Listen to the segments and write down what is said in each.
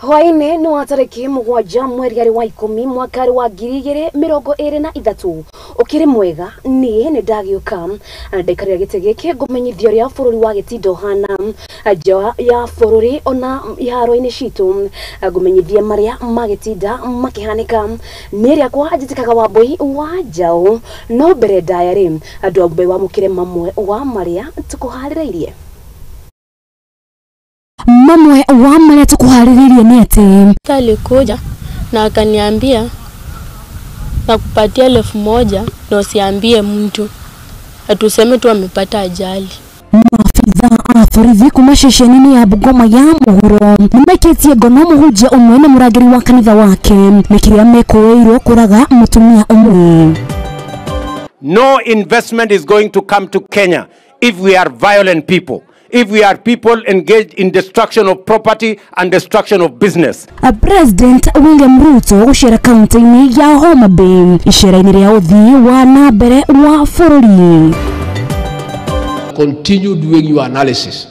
Hwaini ni wa tariki 7 mweri wa 10 mwaka wa 2023 ukiri mwega nie ni ndagiuka ndaikarira giti giki ngumenyithio ria bururi wa gitindo hana nja ya bururi ona iharo-ini citu ngumenyithie maria magitinda makihanika ni riakwa njitikaga Wambui wa Njau no mbere ndaya ri andu ambe wamukire mamwe wa maria tukuhaririirie. Mamwe wa maria tukuhaririirie ni ati alikuja na akaniambia nakupatia 1000 na usiambie mtu, atuseme tu amepata ajali. Maafitha a borithi kuma ceceni ya Bungoma ya muhuro nimaikitie ngono muhunjia umwe na murangiri wa kanitha wake ni kiria mekuĩirwo kuraga mutumia umwe. No investment is going to come to Kenya if we are violent people, if we are people engaged in destruction of property and destruction of business. President William Ruto gucera kaunti-inĩ ya Homa Bay icera-inĩ rĩa ũthii wa na mbere wa bũrũri. Continue doing your analysis.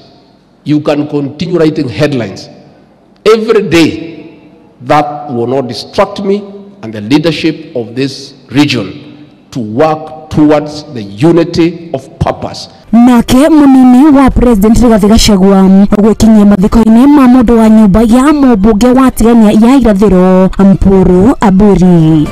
You can continue writing headlines every day. That will not distract me and the leadership of this region to work towards the unity of purpose. Nake munini wa President Rigathi Gachagua gwikinyia mathiko-inĩ ma mũndũ wa nyũmba ya mũmbunge wa Tigania ya Irathĩro Mpuru Aburi.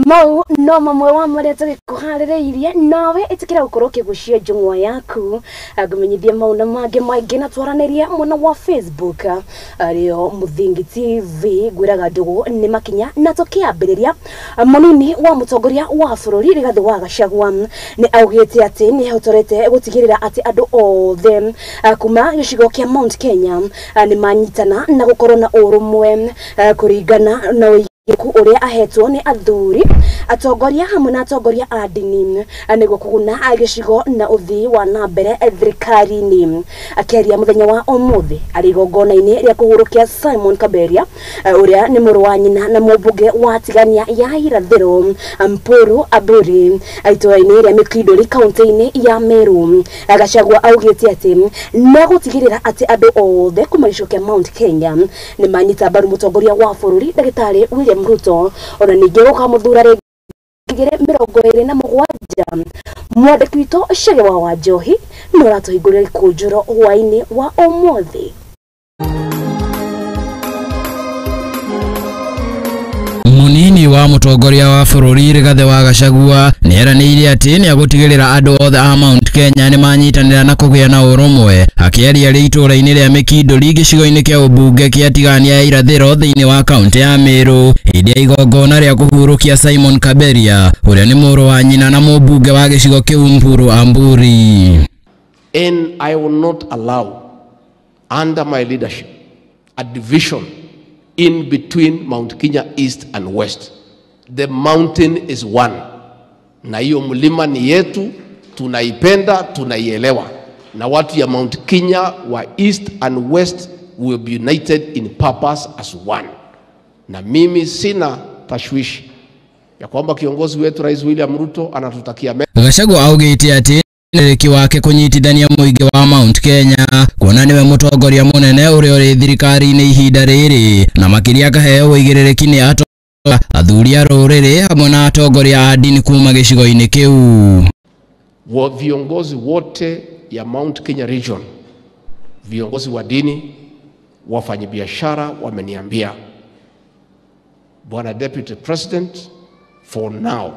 Mau no mamwe wa maria tũgĩkũharĩrĩirie nawe ĩtĩkĩra gũkorwo ũkĩgucia njũng'wa yaku ngũmenyithie mau na mangĩ maingĩ na twaranĩrie mwena wa Facebook arĩo Muthingi TV ngwĩraga ndũgũ nĩ makinya na tũkĩambĩrĩria mũnini wa mũtongoria wa bũrũri Rigathi wa Gachagua nĩ augĩte atĩ nĩ ehotorete gũtigĩrĩra atĩ andũ othe kuma gĩcigo kĩa Mount Kenya nĩ manyitana na gũkorwo na ũrũmwe kũringana na uria ahetwo ni athuri atongoria hamwe na atongoria a ndini niguo kuguna gĩcigo na ũthii wa na mbere thirikari-inĩ. Akĩaria mũthenya wa ũmũthĩ arĩ igongona-inĩ rĩa kũhurũkia Simon Kaberia ũrĩa nĩ mũrũ wa nyina na mũmbunge wa Tigania ya Irathĩro Mpuru Aburi itũra-inĩ rĩa Mĩkindũri kaunti-inĩ ya Meru. Gachagua augĩte atĩ nĩegũtigĩrĩra atĩ andũ othe kuma gĩcigo kĩa Mount Kenya nĩ manyita mbaru mũtongoria wa bũrũri ndagĩtarĩ William Ruto ona ningĩ gũkamũthura rĩngĩ 2027. Mwandĩki witũ Chege wa Wanjohi nĩ ũratũhingũrĩra gĩkũnjũro hwaĩ-inĩ wa ũmũthĩ. Munini wa mũtongoria wa bũrũri Rigathi wa Gachagua nĩeranĩire atĩ nĩegũtigĩrĩra andũ othe a Mount Kenya nĩmanyitanĩra na kũgĩa na ũrũmwe. Akĩaria rĩ itũra-inĩ rĩa Mĩkindũri gĩcigo-inĩ kĩa ũmbunge kĩa Tigania ya Irathĩro thĩinĩ wa kaunti ya Meru hĩndĩ ya igongona rĩa kũhurũkia Simon Kaberia ũrĩa nĩ mũrũ wa nyina na mũmbunge wa gĩcigo kĩu Mpuru Amburi. And I will not allow under my leadership a division in between Mount Kenya East and West. The mountain is one. Na hiyo mlima ni yetu, tunaipenda, tunaielewa. Na watu ya Mount Kenya wa East and West will be united in purpose as one. Na mimi sina tashwishi ya kwamba kiongozi wetu Rais William Ruto anatutakia mema. Gachagua augĩte atĩ nĩrĩki wake kũnyitithania mũingĩ wa Mount Kenya kuona nĩwe mũtongoria mũnene ũrĩa ũrĩ thirikari-inĩ ihinda rĩrĩ na makĩria akaheo ũigĩrĩrĩki nĩ athuri a rũrĩrĩ hamwe na atongoria a ndini kuma gĩcigo-inĩ kĩu. Viongozi wote ya Mount Kenya region, viongozi wa dini, wafanyabiashara wameniambia, Bwana Deputy President, for now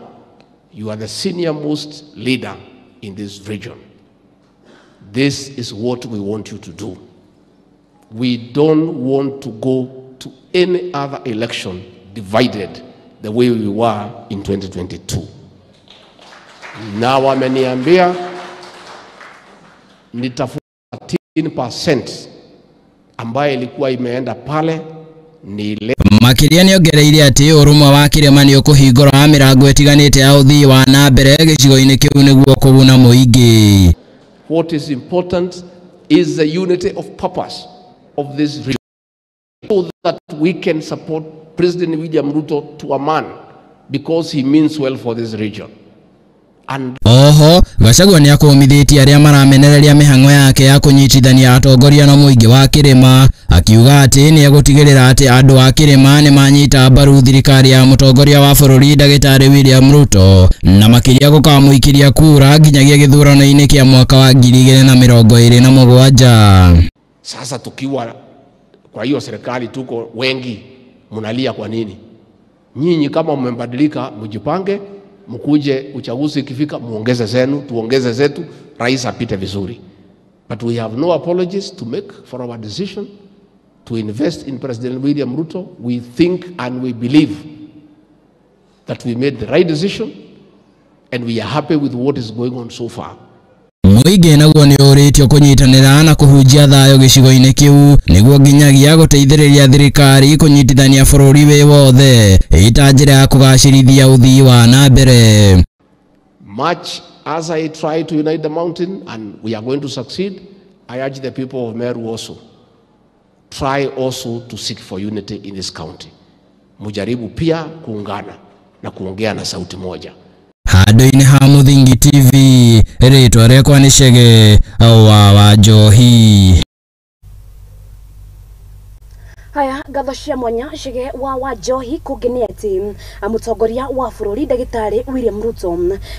you are the senior most leader in this region. This is what we want you to do. We don't want to go to any other election divided the way we were in 2022. Na wameniambia nitafuta 13% ambaye ilikuwa imeenda pale ni le. Makĩria nĩongereire atĩ ũrũmwe wa kĩrĩma nĩ ũkũhingũra mĩrango ĩtiganĩte ya ũthii wa na mbere gĩcigo-inĩ kĩu nĩguo kũguna mũingĩ. What is important is the unity of purpose of this region so that we can support President William Ruto to a man because he means well for this region. And Oho Gachagua nĩ akũmithĩtie arĩa maramenereria mĩhang'o yake ya kũnyitithania atongoria na mũingĩ wa kĩrĩma, akiuga atĩ nĩ egũtigĩrĩra atĩ andũ a kĩrĩma nĩ manyita mbaru thirikari ya mũtongoria wa bũrũri ndagĩtarĩ William Ruto na makĩria gũkamũikĩria kura nginyagia gĩthurano-inĩ kĩa mwaka wa 2027. Sasa tukiwa kwa hiyo serikali tuko wengi, mnalia kwa nini? Nyinyi kama mmebadilika, mjipange, mkuje uchaguzi ikifika, muongeze zenu, tuongeze zetu, rais apite vizuri. But we have no apologies to make for our decision to invest in President William Ruto. We think and we believe that we made the right decision and we are happy with what is going on so far. Mũingĩ naguo nĩ ũrĩtio kũnyitanĩra na kũhunjia thayũ gĩcigo-inĩ kĩu nĩguo nginyagia gũteithĩrĩria thirikari kũnyitithania bũrũri wĩ wothe ĩta njĩra ya kũgacĩrithia ũthii wa na mbere. Much as I try to unite the mountain, and we are going to succeed, I urge the people of Meru also, try also to seek for unity in this county. Mujaribu pia kuungana na kuongea na sauti moja. Handũ-inĩ ha Mũthingi TV, rĩtwa rĩakwa nĩ Chege wa Njohi. Haya, ngatho cia mwanya Chege wa Njohi. Kũngĩ nĩ atĩ mũtongoria wa bũrũri ndagĩtarĩ William Ruto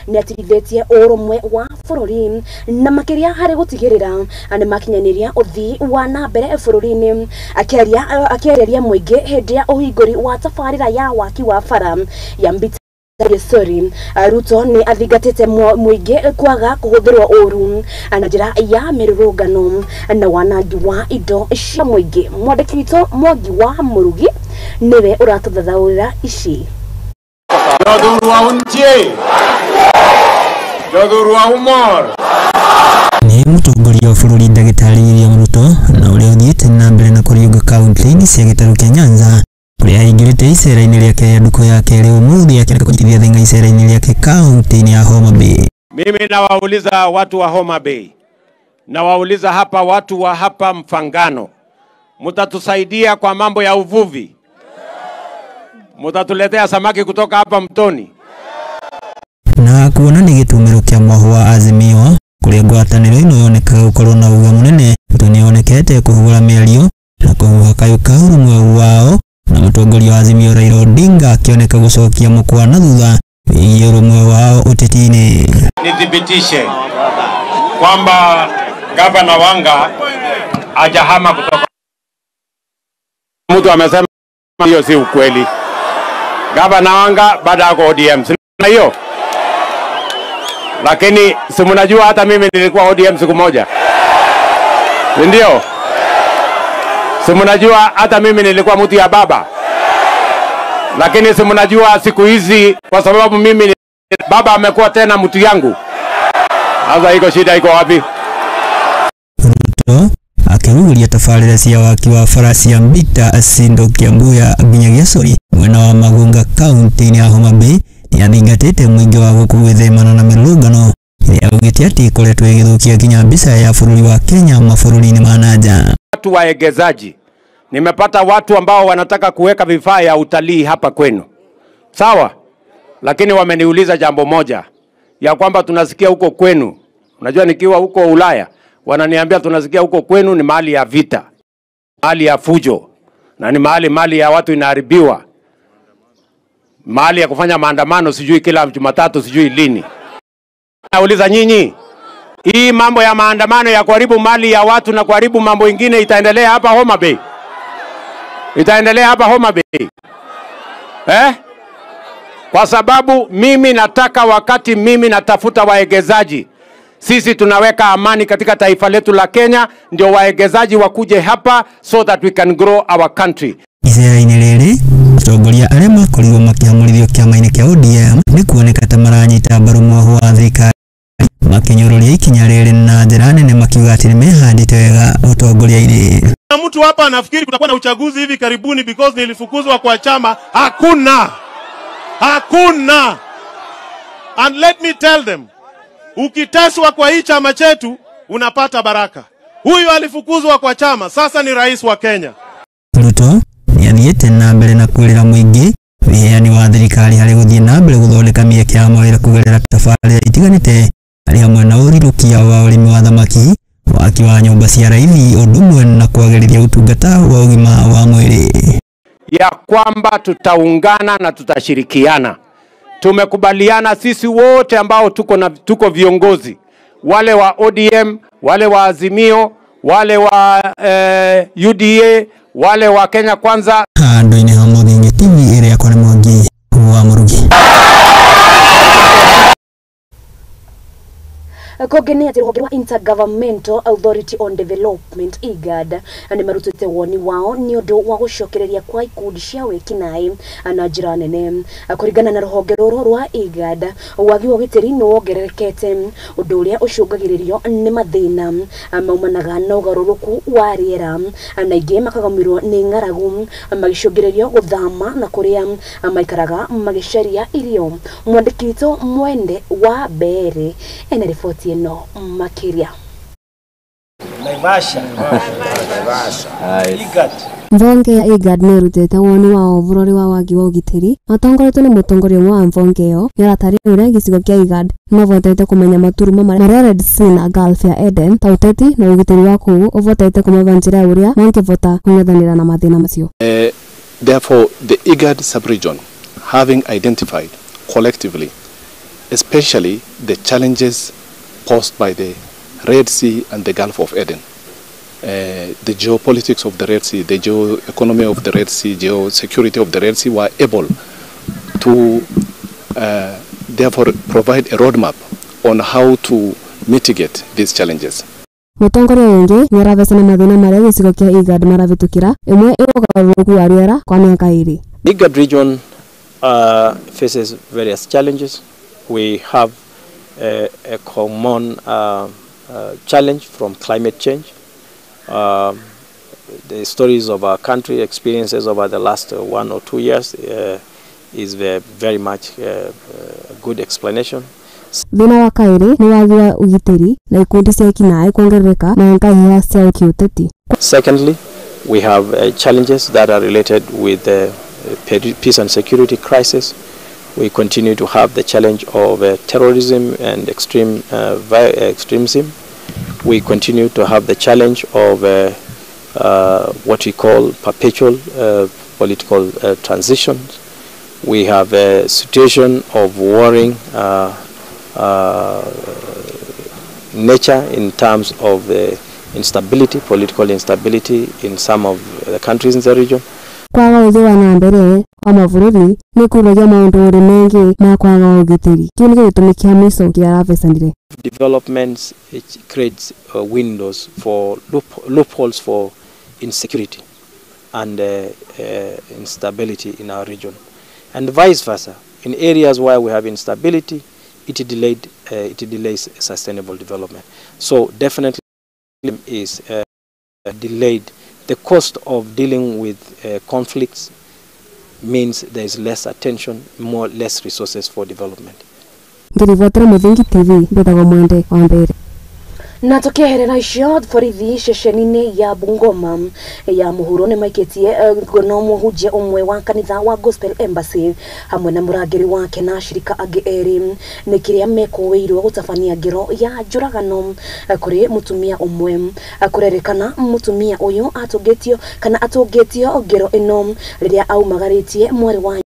nĩ atigithĩtie ũrũmwe wa bũrũri na makĩria harĩ gũtigĩrĩra nĩ makinyanĩria ũthii wa na mbere bũrũri-inĩ. Akĩarĩria mũingĩ hĩndĩ ya ũhingũri wa tabarĩra ya waki wa bara ya Mbita Sorry, Ruto nĩ athingatĩte mũingĩ kwaga kũhũthĩrwo ũru na njĩra ya mĩrũrũngano na wanangi wa indo cia mũingĩ. Mwandĩki witũ Mwangi wa Mũrugi nĩwe ũratũthathaũrĩra ici. Jothurwa untie Jothurwa umor. Nĩ mũtongoria wa bũrũri ndagĩtarĩ William Ruto na ũrĩa ũthiĩte na mbere na kũriũnga kaunti-inĩ cia gĩtarũ kĩa Nyanza kũrĩa aingĩrĩte icera-inĩ rĩake rĩa ndukũ ya kerĩ ũmũthĩ akĩreka kũnyitithia thenga icera-inĩ rĩake kaunti-inĩ ya Homa Bay. Mimi nawauliza watu wa Homa Bay, nawauliza hapa watu wa hapa Mfangano, mtatusaidia kwa mambo ya uvuvi? Mtatuletea samaki kutoka hapa mtoni? Na kuona nĩ gĩtumĩro kĩa mwahũ wa Azimio kũrĩa ngwatanĩro ĩno yonekaga gũkorwo na uga mũnene, Ruto nĩonekete kũhũra mĩario na kũhuha kayũ ka ũrũmwe wao na mũtongoria wa Azimio Raila Odinga akĩoneka gũcokia mũkwa na thutha wĩgiĩ ũrũmwe wao ũteti-inĩ. Nithibitishe kwamba Gavana Wanga hajahama kutoka. Mtu amesema hiyo si ukweli. Gavana Wanga bado ako ODM, si hiyo? Lakini si mnajua hata mimi nilikuwa ODM siku moja, ndio? Si mnajua hata mimi nilikuwa mtu ya baba. Lakini si mnajua siku hizi kwa sababu mimi baba amekuwa tena mtu yangu. Sasa iko shida iko wapi? Ruto akĩrugũria tabarĩra cia waki wa bara cia Mbita Sindo Kiambuya nginyagia Sori mwena wa Magunga kaunti-inĩ ya Homa Bay nĩathingatĩte mũingĩ wa gũkũ gwĩthemana na mĩrũrũngano ĩrĩa augĩte atĩ ĩkoretwo ĩgĩthũkia nginya mbica ya bũrũri wa Kenya mabũrũri-inĩ ma na nja. Watu waegezaji, nimepata watu ambao wanataka kuweka vifaa ya utalii hapa kwenu, sawa? Lakini wameniuliza jambo moja, ya kwamba tunasikia huko kwenu, unajua nikiwa huko Ulaya wananiambia tunasikia huko kwenu ni mahali ya vita, mahali ya fujo, na ni mahali mali ya watu inaharibiwa, mahali ya kufanya maandamano sijui kila Jumatatu sijui lini. Nauliza nyinyi, hii mambo ya maandamano ya kuharibu mali ya watu na kuharibu mambo ingine itaendelea hapa Homa Bay? Itaendelea hapa Homa Bay? Eh? Kwa sababu mimi nataka, wakati mimi natafuta waegezaji, sisi tunaweka amani katika taifa letu la Kenya, ndio waegezaji wakuje hapa so that we can grow our country. Icera-inĩ rĩrĩ atongoria arĩa makorirwo makĩamũrithio kĩama-inĩ kĩa ODM nĩ kuoneka ta maranyita mbaru mwahũ wa thirikari makinyũrũria ikinya rĩrĩ na njĩra nene makiuga atĩ nĩmehandĩte wega ũtongoria-inĩ. Na mtu hapa anafikiri kutakuwa na uchaguzi hivi karibuni because nilifukuzwa kwa chama. Hakuna. Hakuna. And let me tell them, ukiteswa kwa hii chama chetu unapata baraka. Huyu alifukuzwa kwa chama, sasa ni rais wa Kenya. Ruto nĩathiĩte na mbere na kwĩrĩra mũingĩ Wĩheani wa thirikari harĩ gũthiĩ na mbere gũthondeka mĩeke ya mawĩra kũgerera tabarĩra itiganĩte harĩ hamwe na ũrirũkia wa ũrĩmi wa thamaki, waki wa nyũmba cia raithi, ũndũ ũmwe na kwagĩrithia ũtungata wa ũgima wa mwĩrĩ. Ya kwamba tutaungana na tutashirikiana. Tumekubaliana sisi wote ambao tuko viongozi, wale wa ODM, wale wa Azimio, wale wa UDA, wale wa Kenya Kwanza. Handũ-inĩ ha Mũthingi TV ĩrĩa yakwa nĩ Mwangi wa Mũrugi. Kũngĩ atĩ rũhonge rwa Intergovernmental Authority on Development IGAD nĩ marutĩte woni wao nĩ ũndũ wa gũcokereria kwa ikundi cia wĩkinaĩ na njĩra nene. Kũringana na rũhonge rũrũ rwa IGAD, wagi wa ũgitĩri nĩ wongererekete, ũndũ ũrĩa ũcũngagĩrĩrio nĩ mathĩna maumanaga na ũgarũrũku wa rĩera, na aingĩ makagũmĩrwo nĩ ng'aragu magĩcũngĩrĩrio gũthama na kũrĩa maikaraga magĩcaria irio. Mwandĩki witũ Mwende wa Mbere ena riboti ĩno makĩria. Naivasha. IGAD. Mvonge ya IGAD nĩ ĩrutĩte woni wao bũrũri wa wagi wa ũgitĩri matongoretio nĩ mũtongoria ũmwe wa mvonge ĩyo nĩaratarĩria ũrĩa gĩcigo kĩa IGAD nĩmavotete kũmenya maturuma marĩa Red Sea na Gulf ya Aden ta ũteti na ũgitĩri wa kũu ũvotete kũmava njĩra ya ũrĩa mangĩvota kũng'ethanĩra na mathĩna macio. Therefore, the IGAD sub-region, having identified collectively, especially the challenges posed by the Red Sea and the Gulf of Aden, the geopolitics of the Red Sea, the geo-economy of the Red Sea, geo-security of the Red Sea, were able to therefore provide a roadmap on how to mitigate these challenges. Mũtongoria ũngĩ nĩaravecana mathĩna marĩa gĩcigo kĩa IGAD maravĩtũkĩra, ĩmwe ĩ ũgarũrũku wa rĩera kwa mĩaka ĩrĩ. IGAD region faces various challenges. We have a common challenge from climate change. The stories of our country, experiences over the last 1 or 2 years is very much a good explanation. Thĩna wa kaĩrĩ nĩ wagi wa ũgitĩri na ikundi cia ekinaĩ kuongerereka na ngahĩha cia kĩũteti. Secondly, we have challenges that are related with the peace and security crisis. We continue to have the challenge of terrorism and extremism. We continue to have the challenge of what we call perpetual political transitions. We have a situation of warring nature in terms of the instability, political instability in some of the countries in the region. Kwaga ũthii wa na mbere wa mabũrũri nĩ kũragia maũndũ ũrĩ mengi ma kwaga ũgitĩri. Kĩu nĩkĩo gĩtũmi kĩa mũico kĩrĩa arabecanire. Developments, it creates windows for loopholes for insecurity and instability in our region, and vice versa. In areas where we have instability, it delays sustainable development. So definitely is delayed. The cost of dealing with conflicts means there is less attention, more less resources for development. Ngiribotera Mũthingi TV, mbetagwo Mwende wa Mbere. Na tukiherera icio borithi ceceni-inĩ ya Bungoma ya mũhuro nĩ maikĩtie ngono mũhunjia ũmwe wa kanitha wa Gospel Embassy hamwe na mũrangĩri wake na ashirika angĩ erĩ nĩ kĩrĩa mekũĩirwo gũtabania ngero ya njũragano kũrĩ mũtumia ũmwe. Kũrerĩkana mũtumia ũyũ atũngĩtio kana atũngĩtio ngero ĩno rĩrĩa aumagarĩtie mwarĩ wa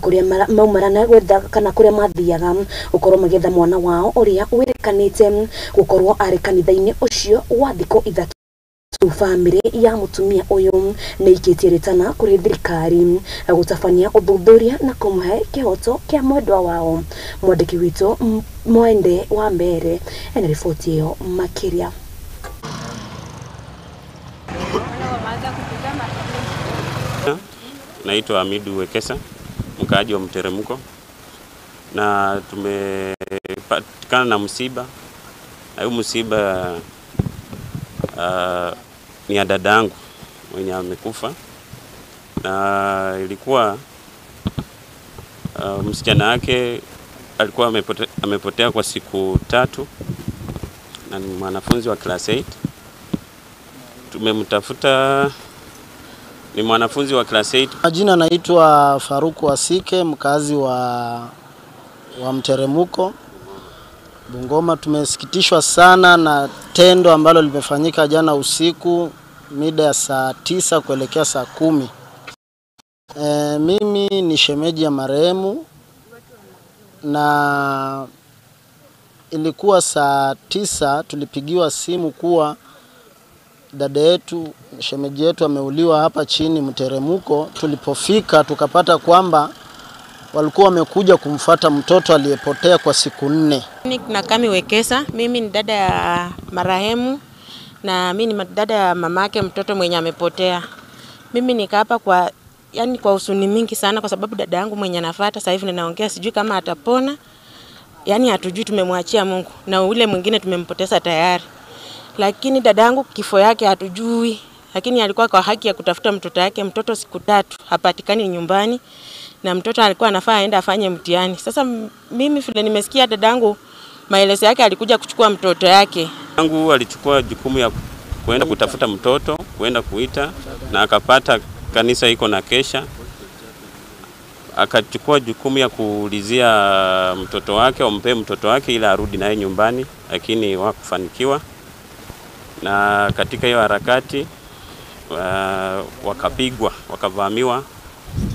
kuria maumarana gwetha kana kuria mathiaga gukorwo magietha mwana wao uria wirikanite gukorwo ari kanitha-ini ucio wa thikũ ithatu. Famĩlĩ ya mutumia uyu nĩ ikĩtie rĩtana kũrĩ thirikari gũtabania ũthuthuria na kũmũhe kĩhoto kĩa mwendwa wao. Mwandĩki witũ Mwende wa Mbere ena riboti ĩyo makĩria. Naitwa Amidu Wekesa, mkaaji wa Mteremko, na tumepatikana na msiba. Na huu msiba ni ya dadangu mwenye amekufa, na ilikuwa msichana wake alikuwa amepotea kwa siku 3, na ni mwanafunzi wa class 8. Tumemtafuta Ni mwanafunzi wa class 8. Majina naitwa Faruku Asike, mkazi wa Mteremuko, Bungoma. Tumesikitishwa sana na tendo ambalo limefanyika jana usiku mida ya saa 9 kuelekea saa 10. Mimi ni shemeji ya marehemu, na ilikuwa saa 9 tulipigiwa simu kuwa dada yetu, shemeji yetu ameuliwa hapa chini Mteremuko. Tulipofika tukapata kwamba walikuwa wamekuja kumfuata mtoto aliyepotea kwa siku 4. Na Kami Wekesa, mimi ni dada ya marehemu na mimi ni dada ya mamake mtoto mwenye amepotea. Mimi nika hapa kwa husuni mingi sana kwa sababu dada yangu mwenye anafuata sasa hivi ninaongea sijui kama atapona. Yani hatujui, tumemwachia Mungu na ule mwingine tumempoteza tayari. Lakini dada yangu kifo yake hatujui, lakini alikuwa kwa haki ya kutafuta mtoto yake. Mtoto siku 3 hapatikani nyumbani na mtoto alikuwa anafaa aende afanye mtihani. Sasa mimi vile nimesikia dadangu maelezo yake, alikuja kuchukua mtoto yake. Yangu alichukua jukumu ya kuenda kutafuta mtoto, kuenda kuita, na akapata kanisa iko na kesha. Akachukua jukumu ya kuulizia mtoto wake, ompe mtoto wake ili arudi naye nyumbani, lakini hawakufanikiwa. Na katika hiyo harakati wakapigwa, wakavamiwa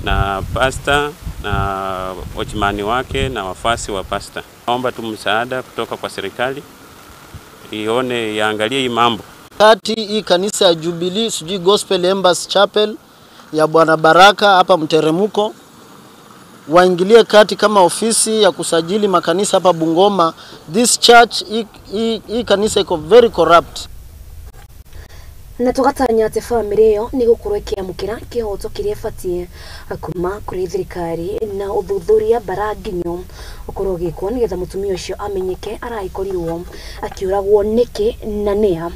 na pasta na watchman wake na wafasi wa pasta. Naomba tu msaada kutoka kwa serikali ione, iangalie hii mambo. Kati hii kanisa ya Jubilee, sijui Gospel Embassy Chapel ya Bwana Baraka hapa Mteremuko, waingilie kati kama ofisi ya kusajili makanisa hapa Bungoma. This church, hii kanisa iko very corrupt. Na tugatanya ati family iyo ni gukorwo ikiamukira kihoto kiria ibatie kuma kuri thirikari na uthuthuria bara nginyo ukorwo ugikwo nigetha mutumia ucio amenyeke aragikorirwo akiuragwo niki na nia.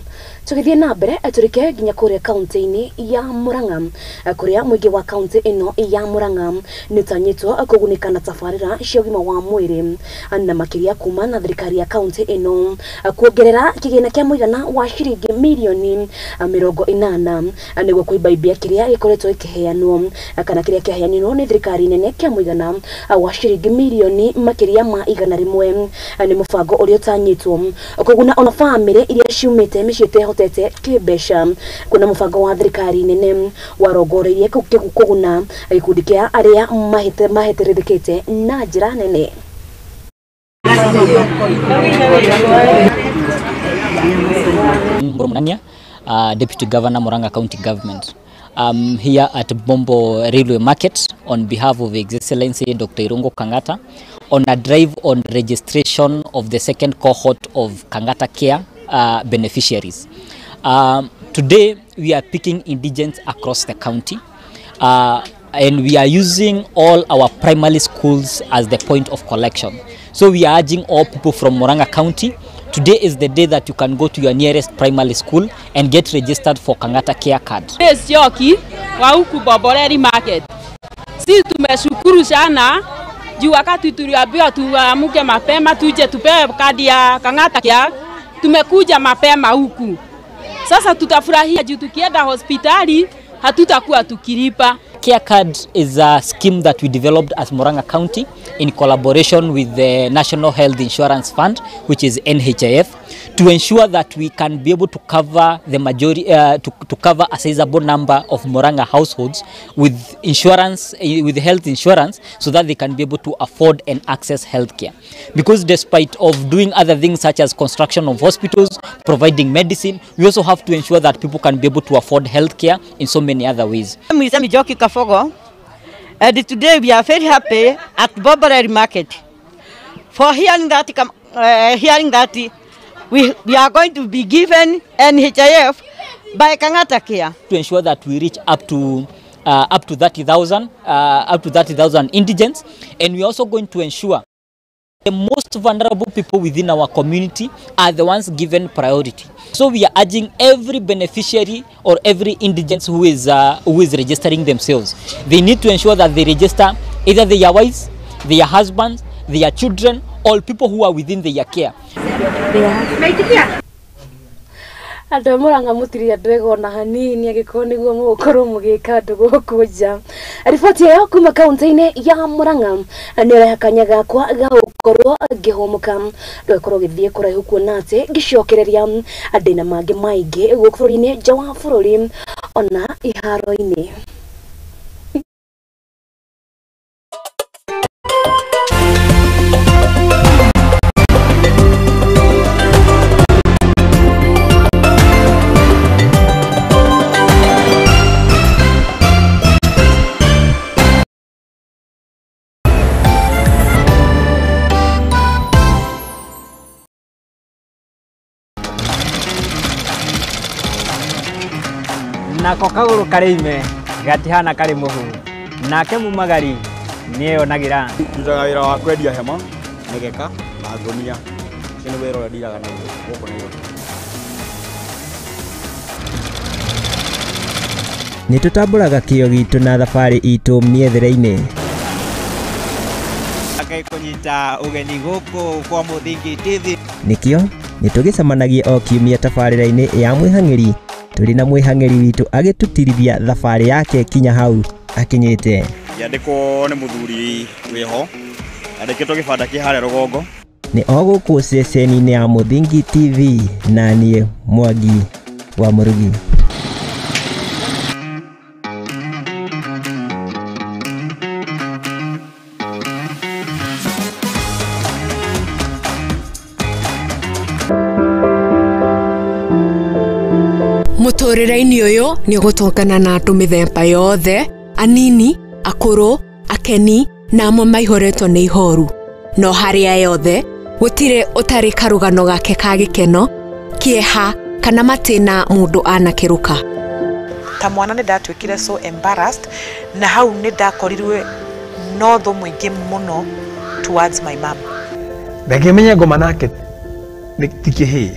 Tugithie na mbere turike nginya kuria kaunti-ini ya Murang'a, kuria muingi wa kaunti ino ya Murang'a nitanyitwo kugunika na tabarira cia ugima wa mwiri na makiria kuma na thirikari ya kaunti ino kuongerera kigina kia muigana wa ciringi milioni 80 niguo kuibaibia kiria gikoretwo ikiheanwo kana kiria kiaheanirwo ni thirikari nene kia muigana wa ciringi milioni makiria ma 100. Ni mubango uria utanyitwo kuguna ona family iria ciumite miciĩ itehotete kimbeca. Kuna mubango wa thirikari nene warongoreirie kuguna gikundi kia aria mahĩtĩrĩrĩkĩte na njĩra nene. Deputy Governor, Murang'a County Government. I'm here at Bombo Railway Market on behalf of His Excellency Dr. Irungu Kangata on a drive on registration of the second cohort of Kangata Care beneficiaries. Today we are picking indigents across the county, and we are using all our primary schools as the point of collection. So we are urging all people from Murang'a County, today is the day that you can go to your nearest primary school and get registered for Kangata Care Card. Sioki wa huku Boboreri Market. Sisi tumeshukuru sana juu wakati tuliambiwa tuamke mapema tuje tupewe kadi ya Kangata Care, tumekuja mapema huku. Sasa tutafurahia juu tukienda hospitali hatutakuwa tukilipa. Care Card is a scheme that we developed as Murang'a County in collaboration with the National Health Insurance Fund, which is NHIF, to ensure that we can be able to cover the majority, to cover a sizable number of Murang'a households with insurance, with health insurance, so that they can be able to afford and access healthcare. Because despite of doing other things such as construction of hospitals, providing medicine, we also have to ensure that people can be able to afford healthcare in so many other ways. And today we are very happy at Boboreri Market for hearing that we are going to be given NHIF by Kangata Care. To ensure that we reach up to 30,000 indigents, and we are also going to ensure the most vulnerable people within our community are the ones given priority. So we are urging every beneficiary or every indigent who is registering themselves. They need to ensure that they register either their wives, their husbands, their children, or people who are within their care. Andũ a Murang'a mũtirĩ andũ ega ona hanini angĩkorwo nĩguo mũgũkorwo mũgĩka andũ gũkũ nja. Riboti ĩyo kuma kaunti-inĩ ya Murang'a nĩ ĩreha kanya gakwa ga gũkorwo ngĩhũmũka, ndũgakorwo ũgĩthiĩ kũraihu kuona atĩ ngĩcokereria ndĩna mangĩ maingĩ gũkũ bũrũri-inĩ, nja wa bũrũri ona iharo-inĩ. Nako kagũrũ karĩ ime gatihana karĩ mũhu, nake mumagari nĩeyonagĩra. Ndutaga wĩra wa kwendia hema, mĩgeka na ngũnia. Ũcio nĩ wĩra ũrĩa ndiraga naguo gũkũ Nairobi. Nĩ tũtambũraga kĩo gitũ na thabarĩ itũ mĩethere-inĩ. Ngai kũnyita ũgeni gũkũ kwa Mũthingi TV. Nĩkĩo nĩ tũgĩcemanagia o kiumia tabarĩra-inĩ ya mwĩhang'ĩri tũrĩ na mwĩhang'ĩri witũ agĩtũtirithia thabarĩ yake kinya hau akinyĩte. Ngĩandĩkwo nĩ mũthuri wĩho, andĩkĩtwo gĩbanda kĩ harĩa rũgongo. Nĩ o gũkũ ceceni-inĩ ya Mũthingi TV na niĩ Mwangi wa Mũrugi. Mũtũrĩre-inĩ ũyũ nĩ ũgũtũngana na andũ mĩthemba yothe, anini, akũrũ, akeni na amwe maihũrĩtwo nĩ ihoru. No harĩa yothe gũtirĩ ũtarĩ karũgano gake ka gĩkeno, kĩeha kana matĩna mũndũ anakĩrũka. Ta mwana nĩ ndatuĩkire so embarrassed, na hau nĩ ndakorirwe no thũ mũingĩ mũno towards my mom. Reke menye ngoma nake ti kĩhĩĩ.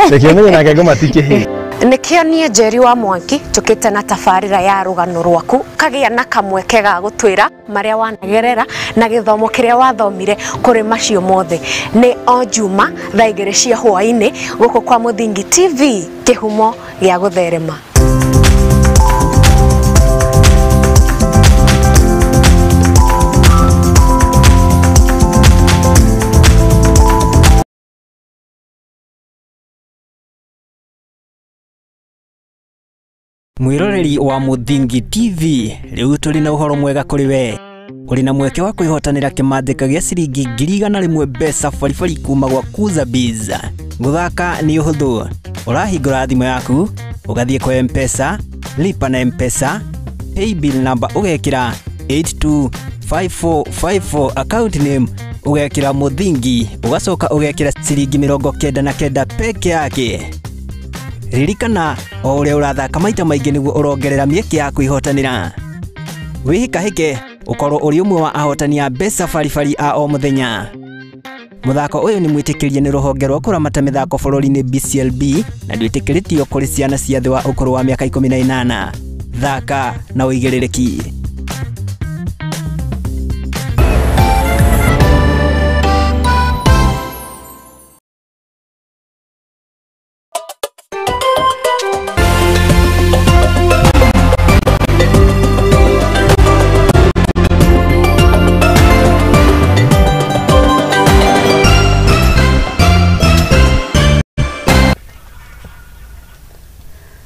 Reke menye nake ngoma ti kĩhĩĩ. Nĩkĩo niĩ Njeri wa Mwangi tũkĩte na tabarĩra ya rũgano rwaku kagĩa na kamweke ga gũtwĩra marĩa wanagerera na gĩthomo kĩrĩa wathomire kũrĩ macio mothe. Nĩ o Juma thaa 2 cia hwaĩ-inĩ gũkũ kwa Mũthingi TV, kĩhumo gĩa gũtherema. Mwiroreri wa Mũthingi TV, rĩu tũrĩ na ũhoro mwega kũrĩ we. Ũrĩ na mweke wa kwĩhotanĩra kĩmandĩka gĩa ciringi 100,000 mbeca baribari kuma gwa Kuza Biz. Gũthaka nĩ ũhũthũ. Ũrahingũra thimũ yaku, ũgathiĩ kwa M-Pesa, lipa na M-Pesa, paybill number ũgekĩra 825454, account name ũgekĩra Mũthingi, ũgacoka ũgekĩra ciringi 99 peke yake. Ririkana o ũrĩa ũrathaka maita maingĩ nĩguo ũrongerera mĩeke ya kwĩhotanĩra. Wĩhĩkahĩke ũkorwo ũrĩ ũmwe wa ahotani a mbeca baribari a o mũthenya. Mũthako ũyũ nĩ mwĩtĩkĩrie nĩ rũhonge rwa kũramata mĩthako bũrũri-inĩ BCLB na ndwĩtĩkĩrĩtio kũrĩ ciana cia thĩ wa ũkũrũ wa mĩaka 18. Thaka na ũigĩrĩrĩki.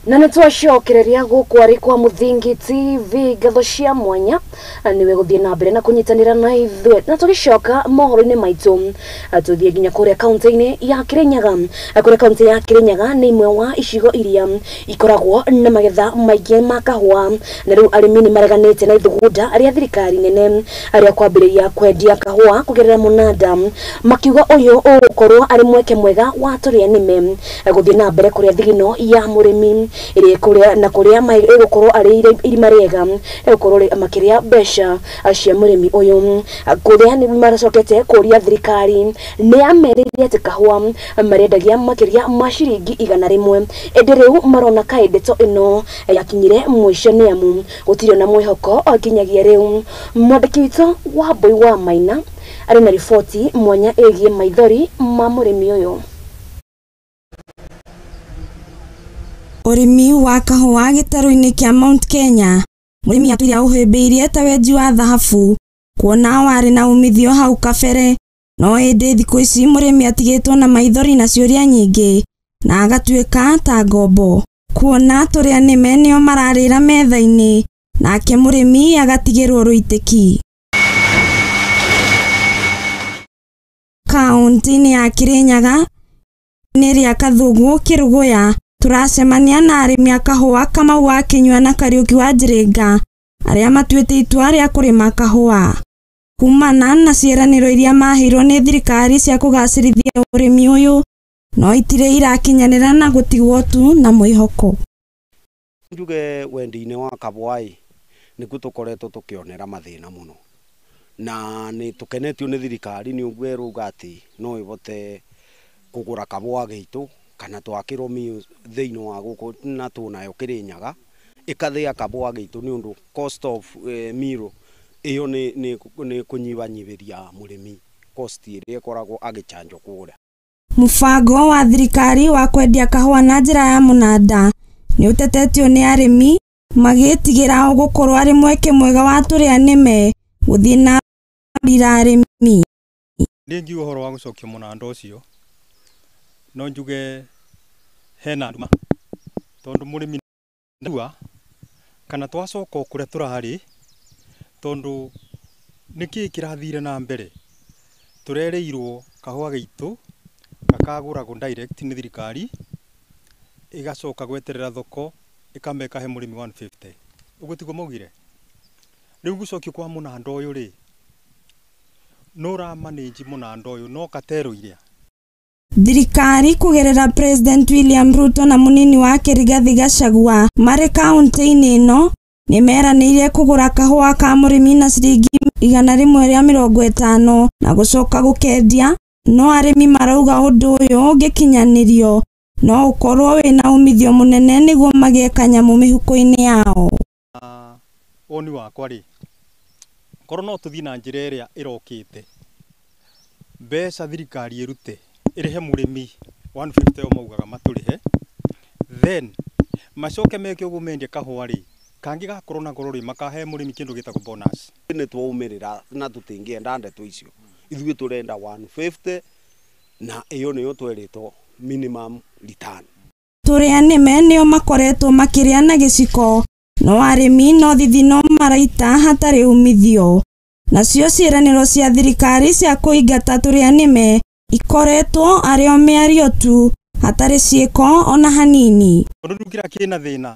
Na nĩ twacokereria gũkũ arĩ kwa Mũthingi TV, ngatho cia mwanya nĩwe gũthiĩ na mbere na kũnyitanĩra na ithuĩ. Na tũgĩcoka mohoro-inĩ maitũ tũthiĩ nginya kũrĩa kaunti-inĩ ya Kĩrĩnyaga. Kũrĩa kaunti ya Kĩrĩnyaga nĩ imwe wa icigo iria ikoragwo na magetha maingĩ ma kahũa, na rĩu arĩmi nĩ mareganĩte na ithugunda rĩa thirikari nene rĩa kwambĩrĩria kwendia kahũa kũgerera mũnanda, makiuga ũyũ ũgũkorwo arĩ mweke mwega wa tũrĩa nĩme gũthiĩ na mbere kũrĩa thigino ya mũrĩmi ĩrĩa kũrĩa na kũrĩa ĩgũkorwo arĩ irima rĩega ĩgũkorwo makĩrĩa mbeca cia mũrĩmi ũyũ. Kũrĩa nĩ maracokete kũria thirikari nĩ yamerĩire atĩ kahũa marendagia makĩria ma ciringi 100, ĩndĩ rĩu marona kaĩ ndeto ĩno yakinyire mũico nĩ amu gũtirĩ na mwĩhoko nginyagia rĩu. Mwandĩki witũ wa Mbui wa Maina arĩ na riboti mwanya ĩgiĩ maithori ma mũrĩmi ũyũ. Ũrĩmi wa kahũa gĩtarũ-inĩ kĩa Mount Kenya mũrĩmi atwire aũhĩmbĩirie ta wenji wa thahabu kuona warĩ na umithio hau kabere no ĩndĩ thikũ ici mũrĩmi atigĩtwo na maithori na ciũria nyingĩ na agatuĩka ta ngombo kuona tũrĩa nĩme nĩo mararĩra metha-inĩ nake mũrĩmi agatigĩrwo rũitĩki. Kaunti-inĩ ya Kirinyaga nĩ rĩa Kathugu Kĩrũgũya turacemania na arĩmi a kahũa Kamau wa Kĩnyua na Kariũki wa Njiringa arĩa matuĩte itua rĩa kũrĩma kahũa kumana na ciĩranĩro iria maheirwo nĩ thirikari cia kũgacĩrithia ũrĩmi ũyũ no itirĩ irakinyanĩra na gũtigwo tu na mwĩhoko. Njuge wendi-inĩ wa kabwai nĩkuo tũkoretwo tũkĩonera mathĩna mũno na nĩ tũkenetio nĩ thirikari nĩ ũguo ĩrauga atĩ no ĩhote kũgũra kabũa gitũ kana twakĩrwo thĩinĩ wa gũkũ na tũnayo Kĩrĩnyaga ĩkathĩa kabũa gitũ nĩ ũndũ cost of mill ĩyo nĩ kũnyibanyibĩria mũrĩmi cost ĩrĩa ĩkoragwo agĩchanjwo kũgũra. Mũbango wa thirikari wa kwendia kahũa na njĩra ya mũnanda nĩ ũtetetio nĩ arĩmi magĩtigĩra ũgũkorwo arĩ mweke mwega wa tũrĩa nĩme gũthiĩ na mbere arĩmi. Ndingiuga ũhoro wa gũcokia mũnanda ũcio no njuge hena nduma tondu mũrĩmi ndua kana twacoka kũrĩa tũrarĩ tondu nĩkĩĩ kĩrathire na mbere tũrereirwo kahũa gaitũ gakagũragwo direct nĩ thirikari ĩgacoka gweterera thoko ĩkameka he mũrĩmi 150 ũguo tiguo maugire. Rĩu gũcokio kwa mũnanda ũyũ rĩ no ra manage mũnanda ũyũ no katero iria. Thirikari kũgerera President William Ruto na mũnini wake Rigathi Gachagua marĩ kaunti-inĩ ĩno nĩ meranĩire kũgũra kahũa ka mũrĩmi na ciringi 150 na gũcoka gũkendia no arĩmi marauga ũndũ ũyũ ũngĩkinyanĩrio no ũkorwo wĩna umithio mũnene nĩguo magĩe kanyamũ mĩhuko-inĩ yao. Woni wakwa rĩ korwo no tũthiĩ na njĩra ĩrĩa ĩrokĩte mbeca thirikari ĩrute ĩrĩhe mũrĩmi 150 o maugaga matũrĩhe then macoke meke ũguo mendie kahũa rĩ kangĩ gakorwo na goro rĩ makahe mũrĩmi kĩndũ gĩtagwo bonus. Nĩ twaumĩrĩra na tũtingĩenda ndeto icio ithuĩ tũrenda 150 na ĩyo nĩyo twerĩtwo minimum return. Tũrĩa nĩme nĩo makoretwo makĩrĩa na gĩciko no arĩmi no thithino maraita hatarĩ umithio nacio ciĩranĩro cia thirikari cia kũingata tũrĩa nĩme ikoretwo arĩ o mĩario tu hatarĩ ciĩko ona hanini. Tondũ rĩu kĩrĩa kĩna thĩna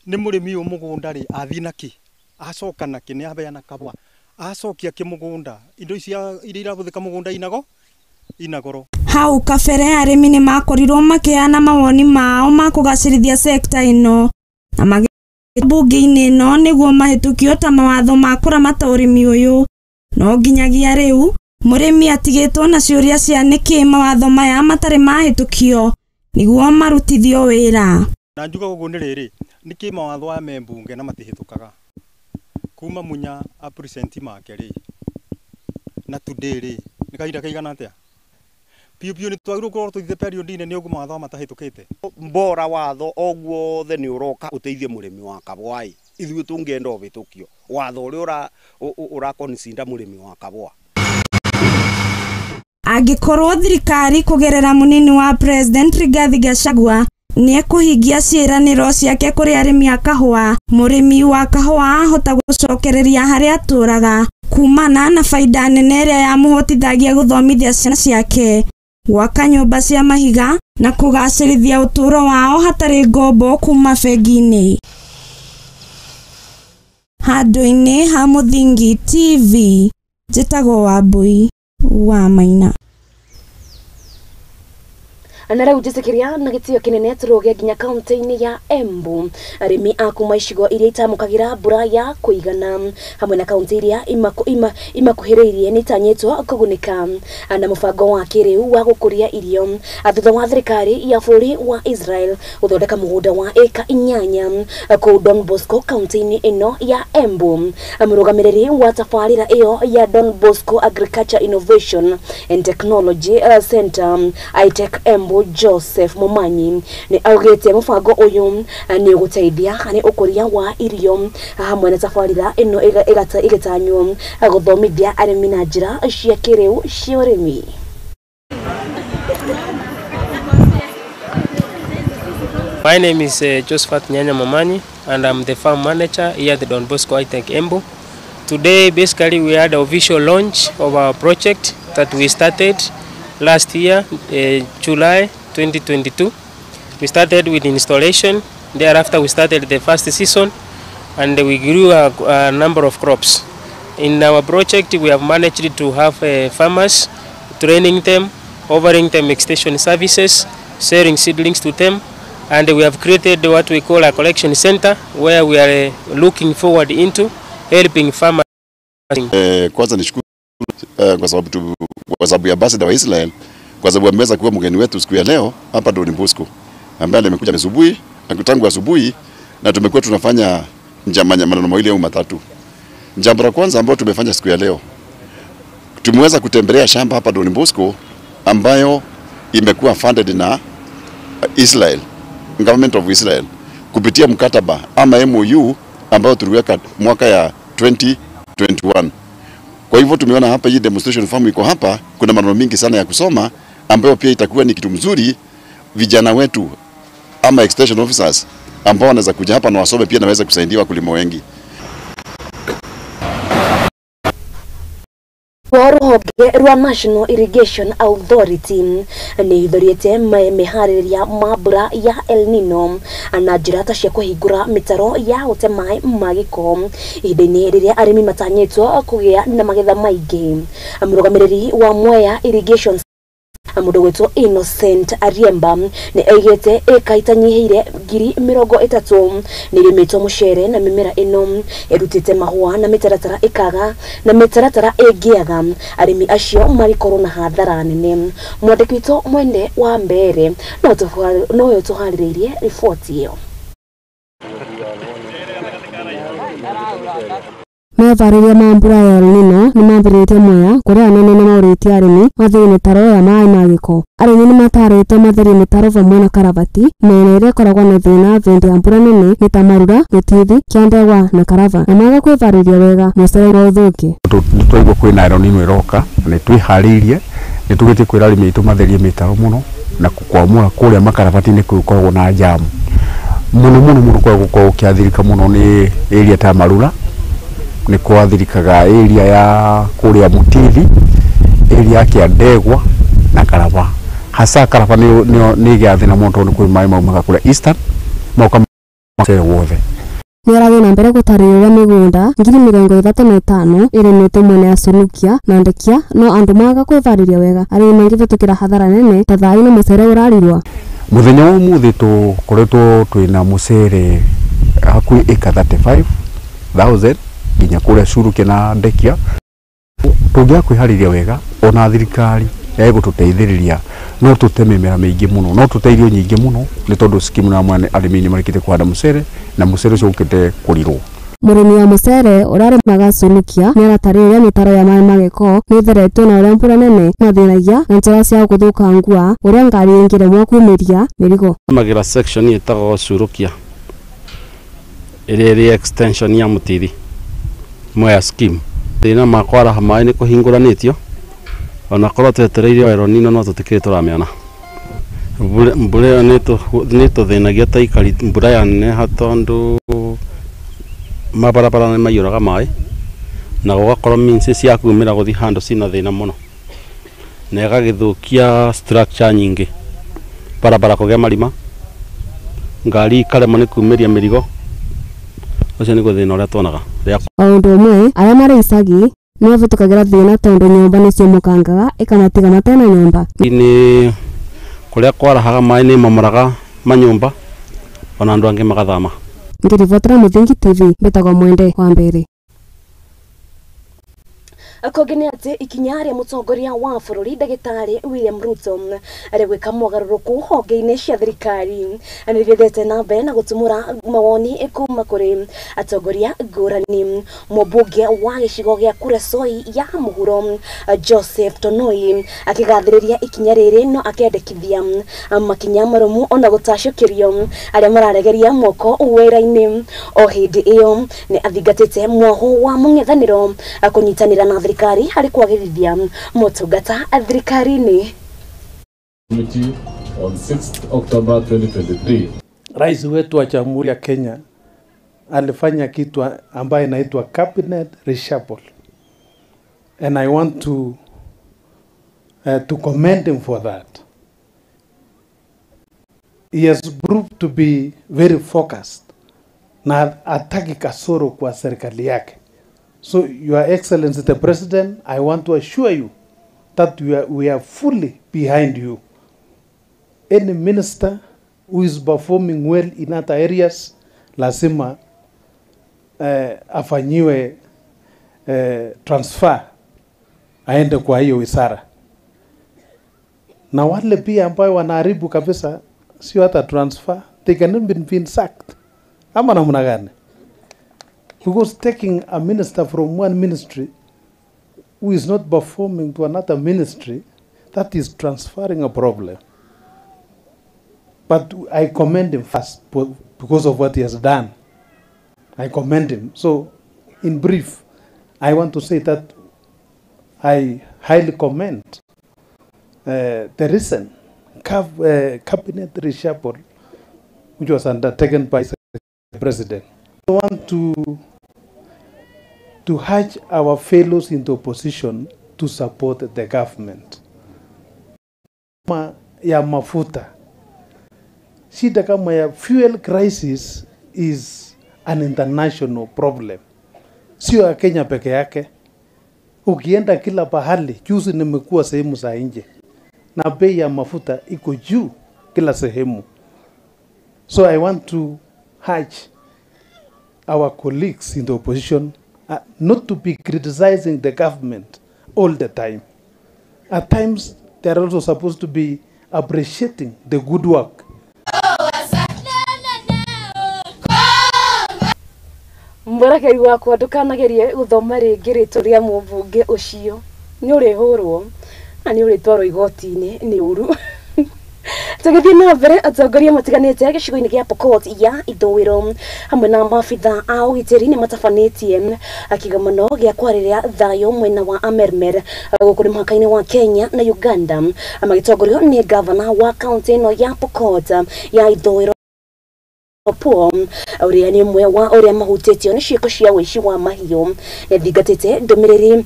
nĩ mũrĩmi ũyũ mũgũnda rĩ athiĩ nakĩ acoka nakĩ nĩ aheana kabwa acokia kĩmũgũnda indo ici iria irahũthĩka mũgũnda inago inagoro. Hau kabere arĩmi nĩ makorirwo makĩheana mawoni mao ma kũgacĩrithia sekta ĩno na magĩ mbunge-inĩ ĩno nĩguo mahĩtũkio ta mawatho ma kũramata ũrĩmi ũyũ no nginyagia rĩu mũrĩmi atigĩtwo na ciũria cia nĩkĩ mawatho maya matarĩ mahĩtũkio nĩguo marutithio wĩra. Na njuga ũguo nĩ rĩrĩ nĩkĩ mawatho aya me mbunge na matihĩtũkaga kuma Munya a present make rĩ na today rĩ nĩ kahinda kaigana atĩa piũ piũ nĩ twagĩrĩirwo gũkorwo tũthiĩte period-inĩ nĩ ũguo mawatho matahĩtũkĩte. Mbora watho o guothe nĩ ũroka ũteithie mũrĩmi wa kabũa ithuĩ tũngĩenda ũhĩtũkio watho ũrĩa ũrakonsinda mũrĩmi wa kabũa. Angĩkorwo thirikari kũgerera mũnini wa President Rigathi Gachagua nĩ ekũhingia ciĩranĩro ciake kũrĩ arĩmi a kahũa mũrĩmi wa kahũa ahota gũcokereria harĩa atũraga kumana na baida nene ĩrĩa yamũhotithagia gũthomithia ciana ciake gwaka nyũmba cia mahiga na kũgacĩrithia ũtũũro wao hatarĩ ngombo kuma bengi-inĩ. Handũ-inĩ ha Mũthingi TV njĩtagwo Wambui wa Maina. Na rĩu njĩtĩkĩria na gĩtĩo kĩnene tũrũge nginya kaunti-inĩ ya Embu arĩmi a kuma icigo iria itamũkagĩra mbura ya kũigana hamwe na kaunti iria imakuhĩrĩirie nĩ itanyĩtwo kũgunĩka na mũbango wa kĩrĩu wa gũkũria irio thutha wa thirikari ya bũrũri wa Israel gũthondeka mũgũnda wa ĩka 8 kũu Don Bosco kaunti-inĩ ĩno ya Embu. Mũrũgamĩrĩri wa tabarĩra ĩyo ya Don Bosco Agriculture Innovation and Technology Center ITEC Embu Embu Joseph Momanyi nĩ augĩte mũbango ũyũ nĩ ũgũteithia harĩ ũkũria wa irio hamwe na tabarĩra ĩno ĩgatanywo gũthomithia arĩmi na njĩra cia kĩrĩu cia ũrĩmi. My name is Josephat Nyanya Momanyi, and I'm the farm manager here at the Don Bosco High-Tech Embu. Today, basically, we had an official launch of our project that we started last year, July 2022. We started with installation. Thereafter, we started the first season, and we grew a number of crops. In our project, we have managed to have farmers, training them, offering them extension services, sharing seedlings to them, and we have created what we call a collection center where we are looking forward into helping farmers. Kwanza nishukuru kwa sababu ya ambassador wa Israel, kwa sababu ameweza kuwa mgeni wetu siku ya leo hapa Don Bosco, ambaye amekuja asubuhi, tangu asubuhi, na tumekuwa tunafanya maneno mawili au matatu. Jambo la kwanza ambalo tumefanya siku ya leo, tumeweza kutembelea shamba hapa Don Bosco ambayo imekuwa funded na Israel, Government of Israel, kupitia mkataba ama MOU ambayo tuliweka mwaka ya 2021. Kwa hivyo tumeona hapa hii demonstration farm iko hapa, kuna maneno mingi sana ya kusoma ambayo pia itakuwa ni kitu mzuri vijana wetu ama extension officers ambao wanaweza kuja hapa na wasome pia naweza kusaidia wakulima wengi. Rũhonge rwa National Irrigation Authority nĩ ithũrĩte mĩharĩrĩria ma mbura ya El Nino na njĩra ta cia kũhingũra mĩtaro ya gũte maĩ ma gĩko ihinda-inĩ rĩrĩa arĩmi matanyĩtwo kũgĩa na magetha maingĩ. Mũrũgamĩrĩri wa Mwea Irrigation mũndũ gwĩtwo Innocent Ariemba nĩ aigĩte ĩka itanyihĩire 30,000 nĩ irĩmĩtwo mũcere na mĩmera ĩno ĩrutĩte mahũa na mĩtaratara ĩkaga na mĩtaratara ĩngĩaga arĩmi acio magĩkorwo na hathara nene. Mwandĩki witũ Mwende wa Mbere nowe ũtũharĩrĩirie riboti ĩyo. Mevarĩria ma mbura ya El Nino nĩ mambĩrĩrĩtie Mwea kũrĩa anene nĩ maũrĩtie arĩmi matherie mĩtaro ya maĩ ma gĩko. Arĩmi nĩ matarĩtwo matherie mĩtaro vamwe na karabati mĩena ĩrĩa ĩkoragwo na thĩna hĩndĩ ya mbura nene nĩ ta Marura, Gĩtithi, Kĩandegwa na Karava, na maga kwĩvarĩria wega mũcere no ũthũke. Nĩ twaigua kwĩna El Nino ĩroka na nĩ twĩharĩirie, nĩ tugĩtie kwĩra arĩmi aitũ matherie mĩtaro mũno na kwamũra kũrĩa makarabati-inĩ kũu gũkoragwo na jamu mũno mũno mũno, kwa gũkorwo gũkĩathirĩka mũno nĩ area ta Marura, nĩ kwathirikaga area ya kũrĩa Mutithi, area ya Kĩandegwa na Karava. Hasa Karava nĩ ĩgĩa thĩna mũno tondũ kwĩ maĩ maumaga kũrĩa Eastern moka mũcere wothe. Nĩ arathiĩ na mbere gũtarĩria ũrĩa mĩgũnda 35,000 ĩrĩmĩtwo mwena ya Sunukia na Ndekia no andũ maga kwĩvarĩria wega arĩmi mangĩvĩtũkĩra hathara nene ta thaa ĩno mũcere ũrarirwa. Mũthenya wa ũmũthĩ tũkoretwo twĩna mũcere hakuhĩ ĩka 35,000 nginya kũrĩa Curukia na Ndekia. Tũngĩaga kwĩharĩria wega ona thirikari ĩgũtũteithĩrĩria no tũte mĩmera mĩingĩ mũno, no tũte irio nyingĩ mũno nĩ tondũ skimu na mwene arĩmi nĩ marĩkĩtie kũhanda mũcere na mũcere ũcio ũkĩte kũrirwo. Mũrĩmi wa mũcere ũrarĩmaga Sunukia nĩ aratarĩria ũrĩa mĩtaro ya maĩ ma gĩko nĩ ĩtheretio na ũrĩa mbura nene ĩmathĩnagia na njĩra ciao gũthũkangua ũrĩa ngari ĩngĩremwo kumĩria mĩrigo. Magira section ĩtagwo Surukia ĩrĩa ĩrĩ extension ya Mutithi Mwea scheme. Thĩna ma kwaraha maĩ nĩ kũhingũranĩtio ona korwo twetereire El Nino no tũtikĩrĩ tũramĩona. Mbura ĩyo nĩ tũthĩnagia ta aikari mbura yaneneha tondũ mabarabara nĩ maiyũraga maĩ na gũgakorwo means cia kumĩra gũthiĩ handũ cina thĩna mũno na ĩgagĩthũkia structure nyingĩ, barabara kũgĩa marima, ngari ikaremwo nĩ kumĩria mĩrigo. Ũcio nĩguo thĩna ũrĩa tuonaga. O ũndũ ũmwe arĩa marĩ icagi nĩ mavĩtũkagĩra thĩna tondũ nyũmba nĩciomũkangaga ĩkamatiga matena nyũmba. Nĩ kũrĩa kwarahaga maĩ nĩ mamoraga manyũmba ona andũ angĩ magathama. Ngĩribotera Mũthingi TV mbĩtagwo Mwende wa Mbere. Kũngĩ nĩ atĩ ikinya rĩa mũtongoria wa bũrũri ndagĩtarĩ William Ruto rĩgwĩka mogarũrũku honge-inĩ cia thirikari nĩ rĩthiĩte na mbere na gũtumũra mawoni kuma kũrĩ atongoria ngũrani. Mũmbunge wa gĩcigo gĩa Kuresoi ya mũhuro Joseph Tonoi akĩgathĩrĩria ikinya rĩrĩ no akĩendekithia makinya marũmu ona gũtacũkĩrio arĩa mararegeria moko wĩra-inĩ. O hĩndĩ ĩyo nĩ athingatĩte mwaho wa mũng'ethanĩro kũnyitanĩra na thirikari harĩ kwagĩrithia motungata thirikari-inĩ. On 6th October 2023. Rais wetu wa Jamhuri ya Kenya alifanya kitu ambaye inaitwa cabinet reshuffle, and I want to commend him for that. He has proved to be very focused na hataki kasoro kwa serikali yake. So Your Excellency the President, I want to assure you that we are fully behind you. Any minister who is performing well in other areas lazima afanyiwe transfer aende kwa hiyo wizara. Na wale pia ambao wanaharibu kabisa sio hata transfer, they can even be sacked. Ama namna gani? Because taking a minister from one ministry who is not performing to another ministry, that is transferring a problem. But I commend him first because of what he has done. I commend him. So, in brief, I want to say that I highly commend the recent cabinet reshuffle which was undertaken by the president. I want to urge our fellows in the opposition to support the government. Ya mafuta. Shida kama ya fuel crisis is an international problem. Sio ya Kenya peke yake. Ukienda kila pahali, juzi nimekuwa sehemu za nje, na bei ya mafuta iko juu kila sehemu. So I want to urge our colleagues in the opposition not to be criticizing the government all the time. At times, they are also supposed to be appreciating the good work. Mwerekeri wakwa ndukanagerie guthoma ringi ritwa ria mũmbunge ũcio nĩ ũrĩhũrwo na nĩ ũrĩtwarwo igoti-inĩ nĩ ũru. Tũgĩthiĩ na mbere, atongoria matiganĩte gĩcigo-inĩ gĩa Pokot ya ithũĩro hamwe na maabitha a ũgitĩri nĩ matabanĩtie kĩgomano gĩa kwarĩrĩria thayũ mwena wa Amermer gũkũ nĩ mũhaka-inĩ wa Kenya na Uganda, magĩtongorio nĩ gavana wa kaũntĩ ĩno ya Pokot ya ithũĩro Paul ũrĩa nĩ ũmwe wa ũrĩa mahutĩtio nĩ ciĩko cia ũici wa mahiũ. Nĩathingatĩte ndũmĩrĩri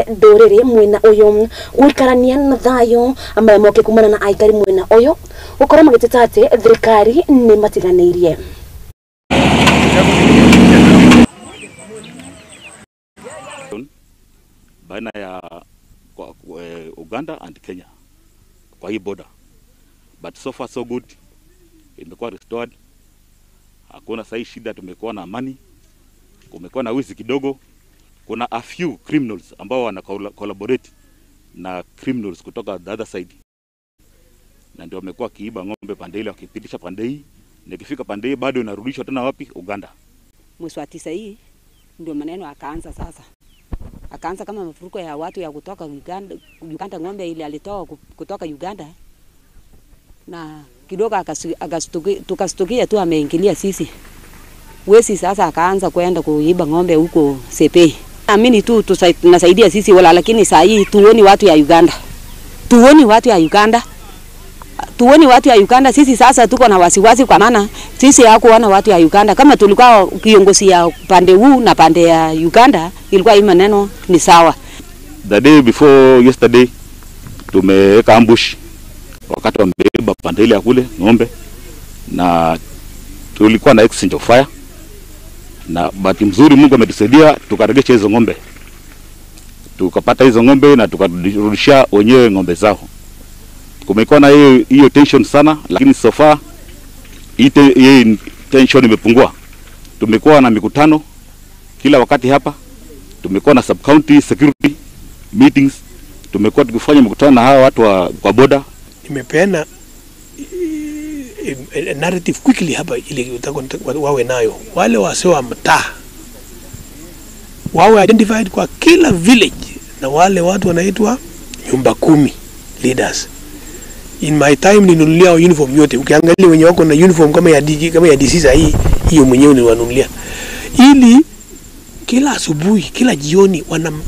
ndũrĩrĩ mwena ũyũ gũikarania na thayũ marĩa moke kumana na aikari mwena ũyũ gũkorwo magĩteta atĩ thirikari nĩ matiganĩirie. Baina ya Uganda and Kenya kwa hii border, but so far so good, imekuwa restored. Hakuna sahi shida, tumekuwa na amani. Kumekuwa na wizi kidogo. Kuna a few criminals ambao wana collaborate na criminals kutoka the other side, na ndio wamekuwa kiiba ng'ombe pande ile, wakipitisha pande hii, na ikifika pande hii bado inarudishwa tena wapi? Uganda. Mwezi wa 9 hii ndio maneno akaanza sasa. Akaanza kama mafuruko ya watu ya kutoka Uganda, ng'ombe ile alitoa kutoka Uganda, na kidogo tukastukia tu ameingilia sisi. Wesi sasa akaanza kwenda kuiba ng'ombe huko Sepei. Amini tu tunasaidia sisi wala, lakini saa hii tuoni watu ya Uganda. Tuoni watu ya Uganda. Tuoni watu ya Uganda. Sisi sasa tuko na wasiwasi kwa maana sisi hakuona watu ya Uganda. Kama tulikuwa kiongozi ya pande huu na pande ya Uganda, ilikuwa hii maneno ni sawa. The day before yesterday tumeweka ambush wakati wamebeba pande ile ya kule ng'ombe, na tulikuwa na exchange of fire, na bahati mzuri Mungu ametusaidia tukaregesha hizo ng'ombe, tukapata hizo ng'ombe na tukarudishia wenyewe ng'ombe zao. Kumekuwa na hiyo tension sana, lakini so far hii tension imepungua. Tumekuwa na mikutano kila wakati hapa, Tumekuwa na sub county security meetings, tumekuwa tukifanya mikutano na hawa watu wa border. Nimepeana narrative quickly hapa ili wawe nayo. Wale wasio wa mtaa wawe identified kwa kila village, na wale watu wanaitwa nyumba 10 leaders. In my time nilinunulia uniform yote. Ukiangalia wenye wako na uniform kama ya DG, kama ya DC hii, hiyo mwenyewe niliwanunulia. Ili kila asubuhi, kila jioni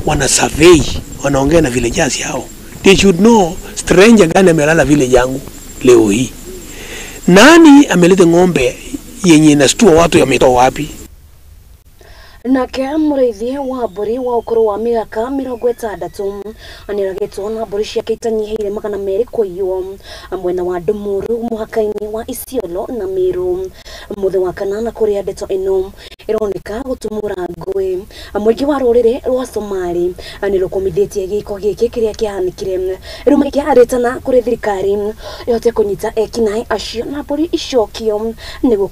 wana survey, wanaongea na villagers yao. They should know stranger gani amelala village yangu leo hii. Nani ameleta ng'ombe yenye inastua watu yametoa wapi? Nake mũrĩithi wa mbũri wa ũkũrũ wa mĩaka 60 nĩoragĩtwo na mbũri ciake itanyihĩire 200 kũiywo mwena wa Ndũmũru mũhaka-inĩ wa Isiolo na Meru mũthĩ wa kanana kũrĩa ndeto ĩno ĩroneka gũtumũra ngũĩ. Mũingĩ wa rũrĩrĩ rwa Somali nĩrũkũmithĩtie gĩko gĩkĩ kĩrĩa kĩahanĩkire rĩu makĩarĩtana kũrĩ thirikari ĩhote kũnyita ekinaĩ acio na mbũri icokio nĩguo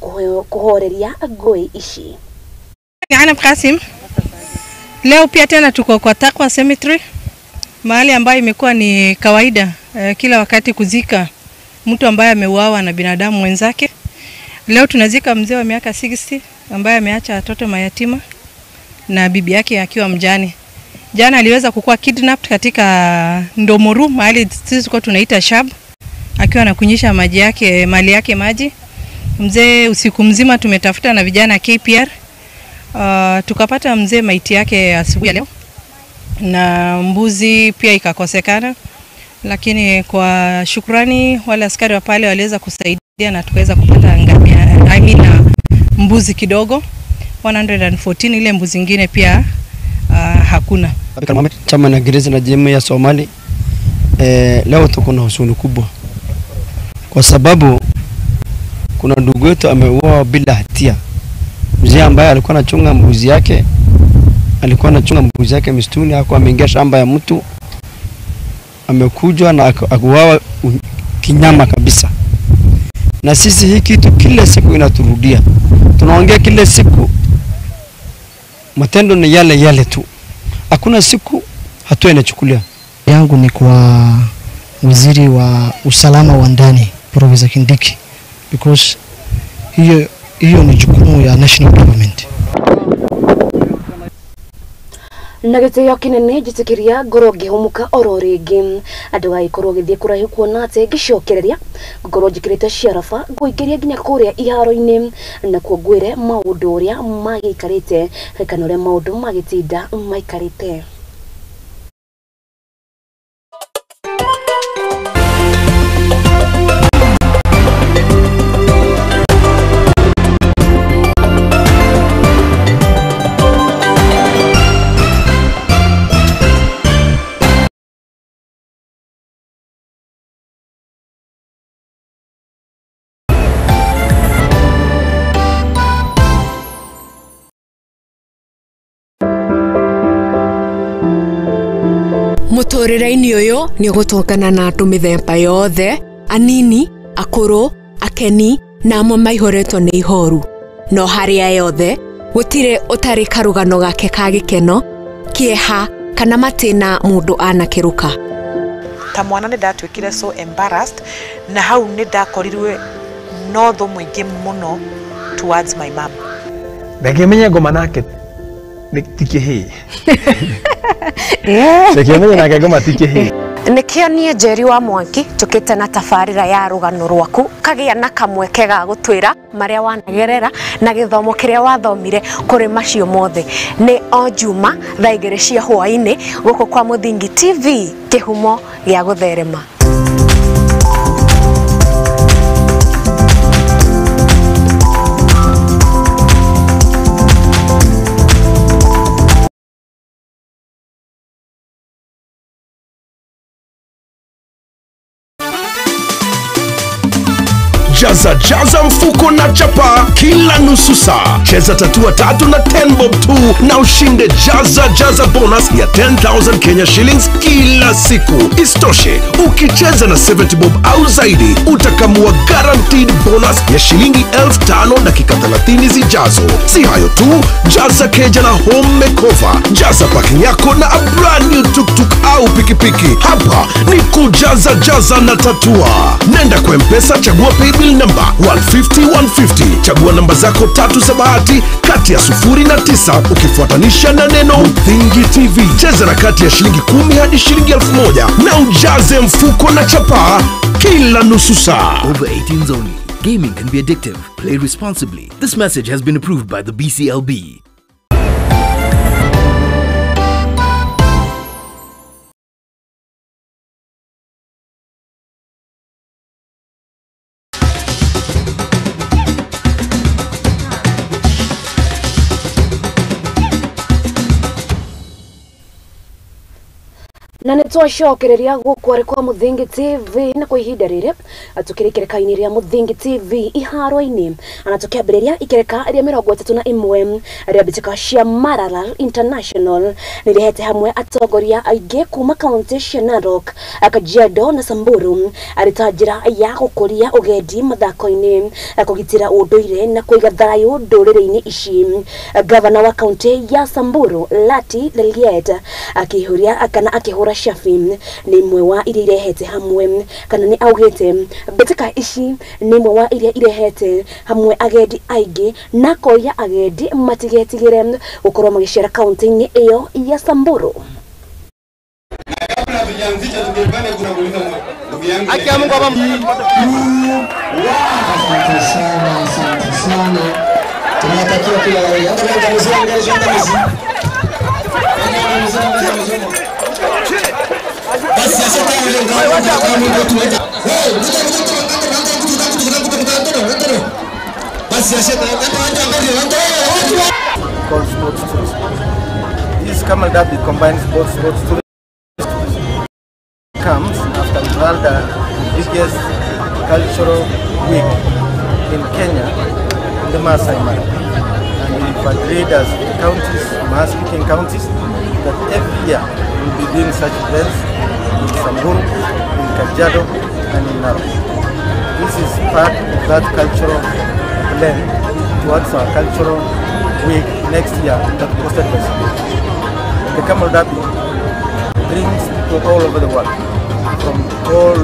kũhoreria ngũĩ ici. Ana Kasim. Leo pia tena tuko kwa Takwa Cemetery, mahali ambayo imekuwa ni kawaida kila wakati kuzika mtu ambaye ameuawa na binadamu wenzake. Leo tunazika mzee wa miaka 60 ambaye ameacha watoto mayatima na bibi yake akiwa mjane. Jana aliweza kukua kidnapped katika Ndomoru, mahali sisi tulikuwa tunaita Shab, akiwa anakunyisha maji yake, mali yake maji. Mzee usiku mzima tumetafuta na vijana KPR. Tukapata mzee maiti yake asubuhi leo, na mbuzi pia ikakosekana, lakini kwa shukrani wale askari wa pale waliweza kusaidia na tukaweza kupata ngamia, mbuzi kidogo 114. Ile mbuzi nyingine pia hakuna. Chama na gereza na jamii ya Somali, leo tuko na huzuni kubwa kwa sababu kuna ndugu yetu ameuawa bila hatia. Mzee ambaye alikuwa anachunga mbuzi yake, alikuwa anachunga mbuzi yake msituni, hakuwa ameingia shamba ya mtu, amekuja na akuawa kinyama kabisa. Na sisi hii kitu kila siku inaturudia. Tunaongea kila siku, matendo ni yale yale tu. Hakuna siku hatua inachukuliwa. Yangu ni kwa waziri wa usalama wa ndani Professor Kindiki, because hiyo ni jukumu ya national government. Na gĩtĩo kĩnene njĩtĩkĩria ngorwo ngĩhũmũka oro rĩngĩ andũ agĩkorwo gĩthiĩ kũraihu kuona atĩ ngĩcokereria ngorwo njĩkĩrĩte ciaraba ngũingĩria nginya kũrĩa iharo-inĩ nakuo ngwĩre maũndũ ũrĩa magĩikarĩte kana ũrĩa maũndũ magĩtinda maikarĩte. Mũtũrĩre-inĩ ũyũ nĩ ũgũtũngana na andũ mĩthemba yothe, anini, akũrũ, akeni na amwe maihũrĩtwo nĩ ihoru. No harĩa yothe gũtirĩ ũtarĩ karũgano gake ka gĩkeno, kĩeha kana matĩna mũndũ anakĩrũka. Ta mwana nĩ ndatuĩkire so embarrassed, na hau nĩ ndakorirwe no thũ mũingĩ mũno towards my mom. Ndangĩmenya ngoma nake ti kĩhĩĩ. Ndangĩmenya nake ngoma ti kĩhĩĩ. Nĩkĩo niĩ Njeri wa Mwangi tũkĩte na tabarĩra ya rũgano rwaku kagĩa na kamweke ga gũtwĩra marĩa wanagerera na gĩthomo kĩrĩa wathomire kũrĩ macio mothe. Nĩ o Juma thaa 2 cia hwaĩ-inĩ gũkũ kwa Mũthingi TV, kĩhumo gĩa gũtherema. kujaza jaza mfuko na chapa kila nusu saa. Cheza tatua tatu na 10 bob tu na ushinde jaza jaza bonus ya 10,000 Kenya shillings kila siku. Isitoshe, ukicheza na 70 bob au zaidi utakamua guaranteed bonus ya shilingi 5,000 dakika 30 zijazo. Si hayo tu, jaza keja na home makeover, jaza parking yako na a brand new tuktuk au pikipiki. Hapa ni kujaza jaza na tatua. Nenda kwa M-Pesa, chagua paybill number 150 150, chagua namba zako tatu za bahati kati ya 0 na 9 ukifuatanisha na neno Muthingi TV. Cheza na kati ya shilingi 10 hadi shilingi 1,000 na ujaze mfuko na chapaa kila nusu saa. Over 18s only. Gaming can be addictive. Play responsibly. This message has been approved by the BCLB. Na nitwacokereria guku kwa Muthingi TV na kwa ihinda riri tukiri ikereka-ini ria Muthingi TV iharo-ini ana tukiambiriria ikereka ria 31 ria mbitika cia Maralal International nirihete hamwe atongoria aingi kuma kaunti cia Narok, Kajiado na Samburu ari ta njira ya gukuria ugendi mathako-ini, kugitira unduire na kuiga thayu nduriri-ini ici. Gavana wa kaunti ya Samburu Lati Leliet akihuria kana akihura shafi ni imwe wa iria irehete hamwe kana ni augite mbitika ici ni imwe wa iria irehete hamwe agendi aingi na koria agendi matigetigire gukorwo magicera kaunti-ini iyo ya Samburu. Asante sana, asante sana. Tunatakia kila la heri. Called sports tourism. This Camel Derby combines both sports tourism. Comes after we held the biggest cultural week in Kenya, in the Maasai Mara. And we've agreed as counties, Maa-speaking counties, that every year we'll be doing such events in Samburu, in Kajiado, and in Narok. This is part of that cultural blend towards our cultural week next year that hosted by Samburu. The Camel Derby brings people all over the world, from all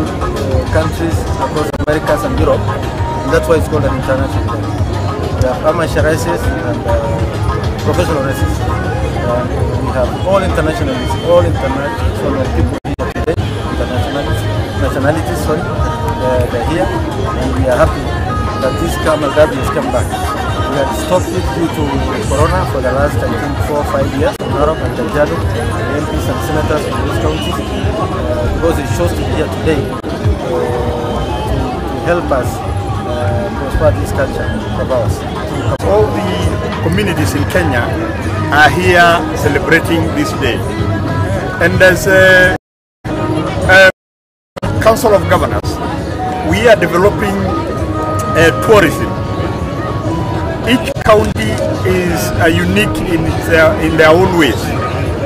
countries across Americas and Europe, and that's why it's called an international event. We have amateur races and professional races. And we have all internationalists, all international people here today, nationalities, sorry, they're here, and we are happy that this Camel Derby has come back. We had stopped it due to Corona for the last, I think, 4 or 5 years in Narok and Kajiado, the MPs and senators from those counties, because it chose to be here today to help us prosper this culture of ours. All the communities in Kenya are here celebrating this day. And as a Council of Governors, we are developing tourism. Each county is unique in their own ways,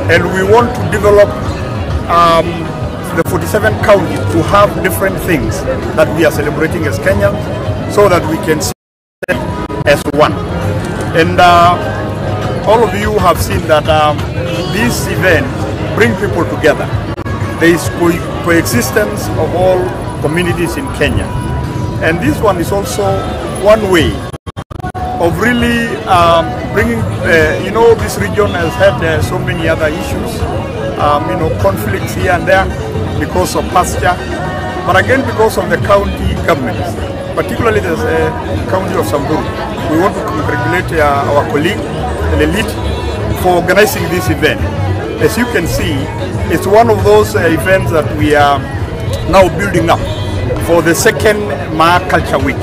and we want to develop the 47 counties to have different things that we are celebrating as Kenyans, so that we can stay as one. And all of you have seen that this event brings people together. There is coexistence of all communities in Kenya, and this one is also one way of really bringing, you know, this region has had so many other issues, you know, conflicts here and there because of pasture, but again because of the county governments, particularly the county of Samburu. We want to congratulate our colleague, Lelit, for organizing this event. As you can see, it's one of those events that we are now building up for the second Maa Culture Week.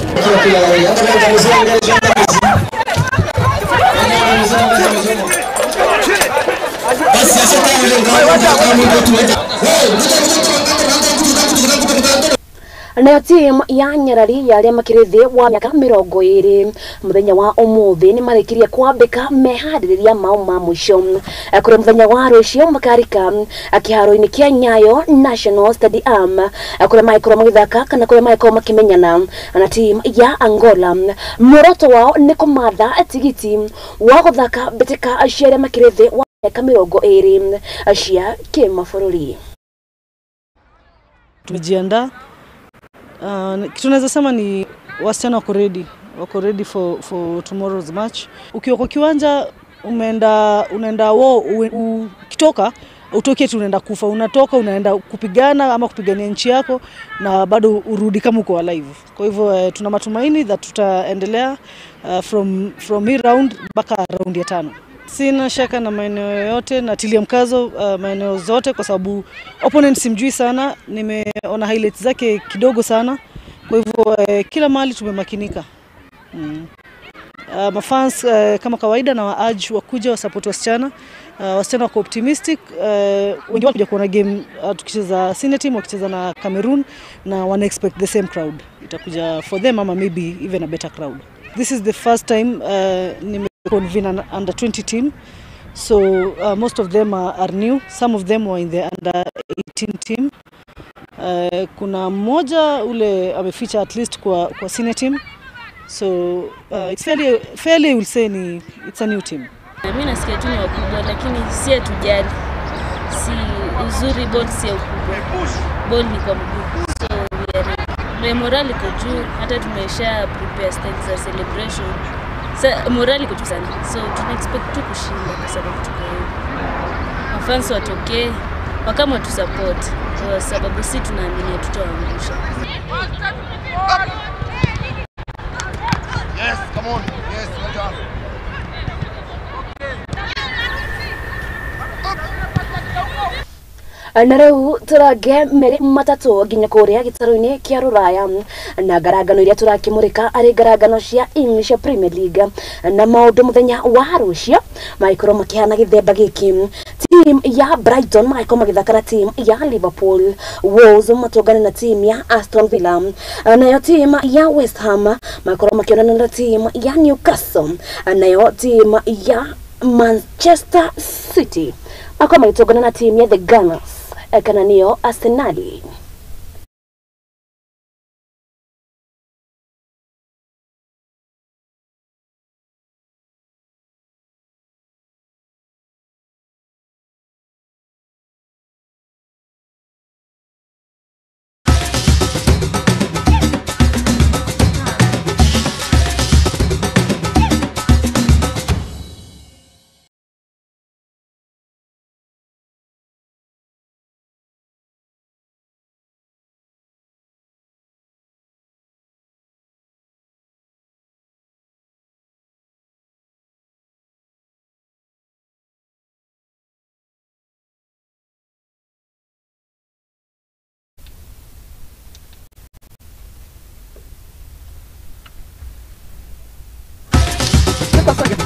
Nayo timu ya Nyarari ya arĩa makĩrĩ thĩ wa mĩaka 20 mũthenya wa ũmũthĩ nĩ marĩkirie kwambĩka meharĩrĩria mao ma mũico, kũrĩa mũthenya wa rũciũ makarika kĩharo-inĩ kĩa Nyayo National Stadium, kũrĩa magĩkorwo magĩthaka kana kũrĩa magĩkorwo makĩmenyana na timu ya Angola. Muoroto wao nĩ kũmatha tigiti wa gũthaka mbĩtĩka cia arĩa makĩrĩ thĩ wa mĩaka 20 cia kĩmabũrũri. Tumejiandaa. Kitu naweza sema ni wasichana wako ready for tomorrow's match. Ukiwa kwa kiwanja unaenda ukitoka utoke tu unaenda kufa, unatoka unaenda kupigana ama kupigania nchi yako na bado urudi kama uko alive. Kwa hivyo tuna matumaini that tutaendelea from hii round mpaka round ya 5. Sina shaka na maeneo yote, natilia mkazo maeneo zote kwa sababu opponent simjui sana, nimeona highlights zake kidogo sana. Kwa hivyo kila mahali tumemakinika. Mafans kama kawaida na waaj wakuja wasupport wasichana. Wasichana wako optimistic, wengi wao kuja kuona game tukicheza senior team wakicheza na Cameroon na wana expect the same crowd. Itakuja for them ama maybe even a better crowd. This is the first time nime convene an under 20 team, so most of them are new. Some of them were in the under 18 team. Kuna mmoja ule ameficha at least kwa senior team, so it's fairly will say ni it's a new team. Mimi nasikia tu ni wakubwa, lakini si hatujali, si uzuri ball si ukubwa, ball ni kwa mguu, so we are ready. Morale iko juu, hata tumesha prepare style za celebration. Sa morale iko juu sana, so tuna expect tu kushinda kwa sababu tuko hivi. Mafans watokee wakama tu support kwa sababu si tunaamini tutawaangusha. Yes, come on. Yes, well done. Na rĩu tũrange merĩ matatũ nginya kũrĩa gĩtarũ-inĩ kĩa Rũraya na ngarangano iria tũrakĩmũrĩka arĩ ngarangano cia English Premier League na maũndũ mũthenya wa rũciũ magĩkorwo makĩhana gĩthemba gĩkĩ. Team ya Brighton magĩkorwo magĩthaka na team ya Liverpool, Wolves matũngane na team ya Aston Villa, nayo team ya West Ham magĩkorwo makĩonana na team ya Newcastle, nayo team ya Manchester City magĩkorwo magĩtũngana na team ya The Gunners kana niyo Arsenali.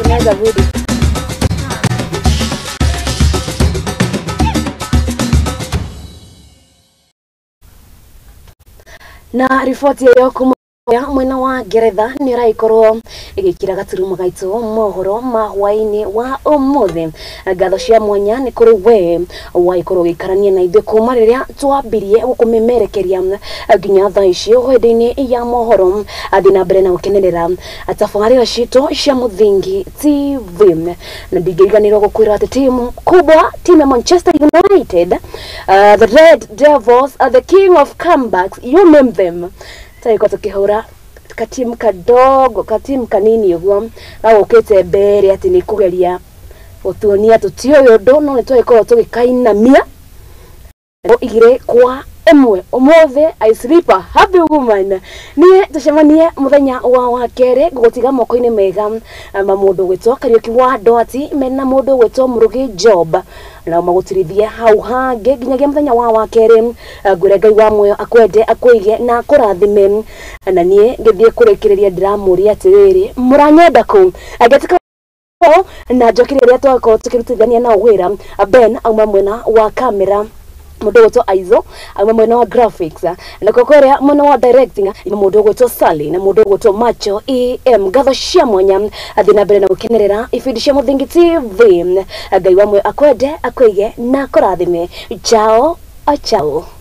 Tunaweza rudi. Na riboti ĩyo kuma mwena wa Ngeretha nĩ ĩragĩkorwo ĩgĩkĩra gaturumo gaitũ mohoro ma hwaĩ-inĩ wa ũmũthĩ. Ngatho cia mwanya nĩ kũrĩ we wagĩkorwo ũgĩikarania na ithuĩ kuma rĩrĩa twambirie gũkũmemerekeria nginya thaa ici hĩndĩ-inĩ ya mohoro. Athiĩ na mbere na gũkenerera tabarĩra citũ cia Mũthingi TV, na ndingĩriganĩrwo gũkwĩra atĩ timu kubwa, timu ya Manchester United, the Red Devils, the king of comebacks, you name them, tagĩkorwo tũkĩhũra katimu kadogo, katimu kanini ũguo gagũkĩte mbere atĩ nĩ kũgeria gũtuonia tũtiũĩ ũndũ, no nĩ twagĩkorwo tũgĩkainamia 2-1. Ũmũthĩ I sleep a happy woman. Niĩ tũcemanie mũthenya wa kerĩ, ngũgũtiga moko-inĩ mega ma mũndũ ũgwĩtwo Kariũki wa Ndwati mena mũndũ ũgwĩtwo Mũrũgĩ Job, nao magũtirithie hau hangĩ nginyagia mũthenya wa kerĩ. Ngwĩre Ngai wa muoyo akwende, akũige na akũrathime. Na niĩ ngĩthiĩ kũrĩkĩrĩria ndĩramũria atĩrĩrĩ, mũranyenda kũ? Angĩtuĩka na njokire rĩrĩa twakorwo tũkĩrutithania nao wĩra, Ben auma mwena wa kamera. Mundu gwitwo Aizo auma mwena wa graphics, na kokoria mwena wa directing ima mundu gwitwo Sally na mundu gwitwo Macho em. Ngatho cia mwanya, athi na mbere na gukenerera ibindi cia Muthingi TV. Ngai wamwe akwende, akwige na akũrathime. Ciao ciao.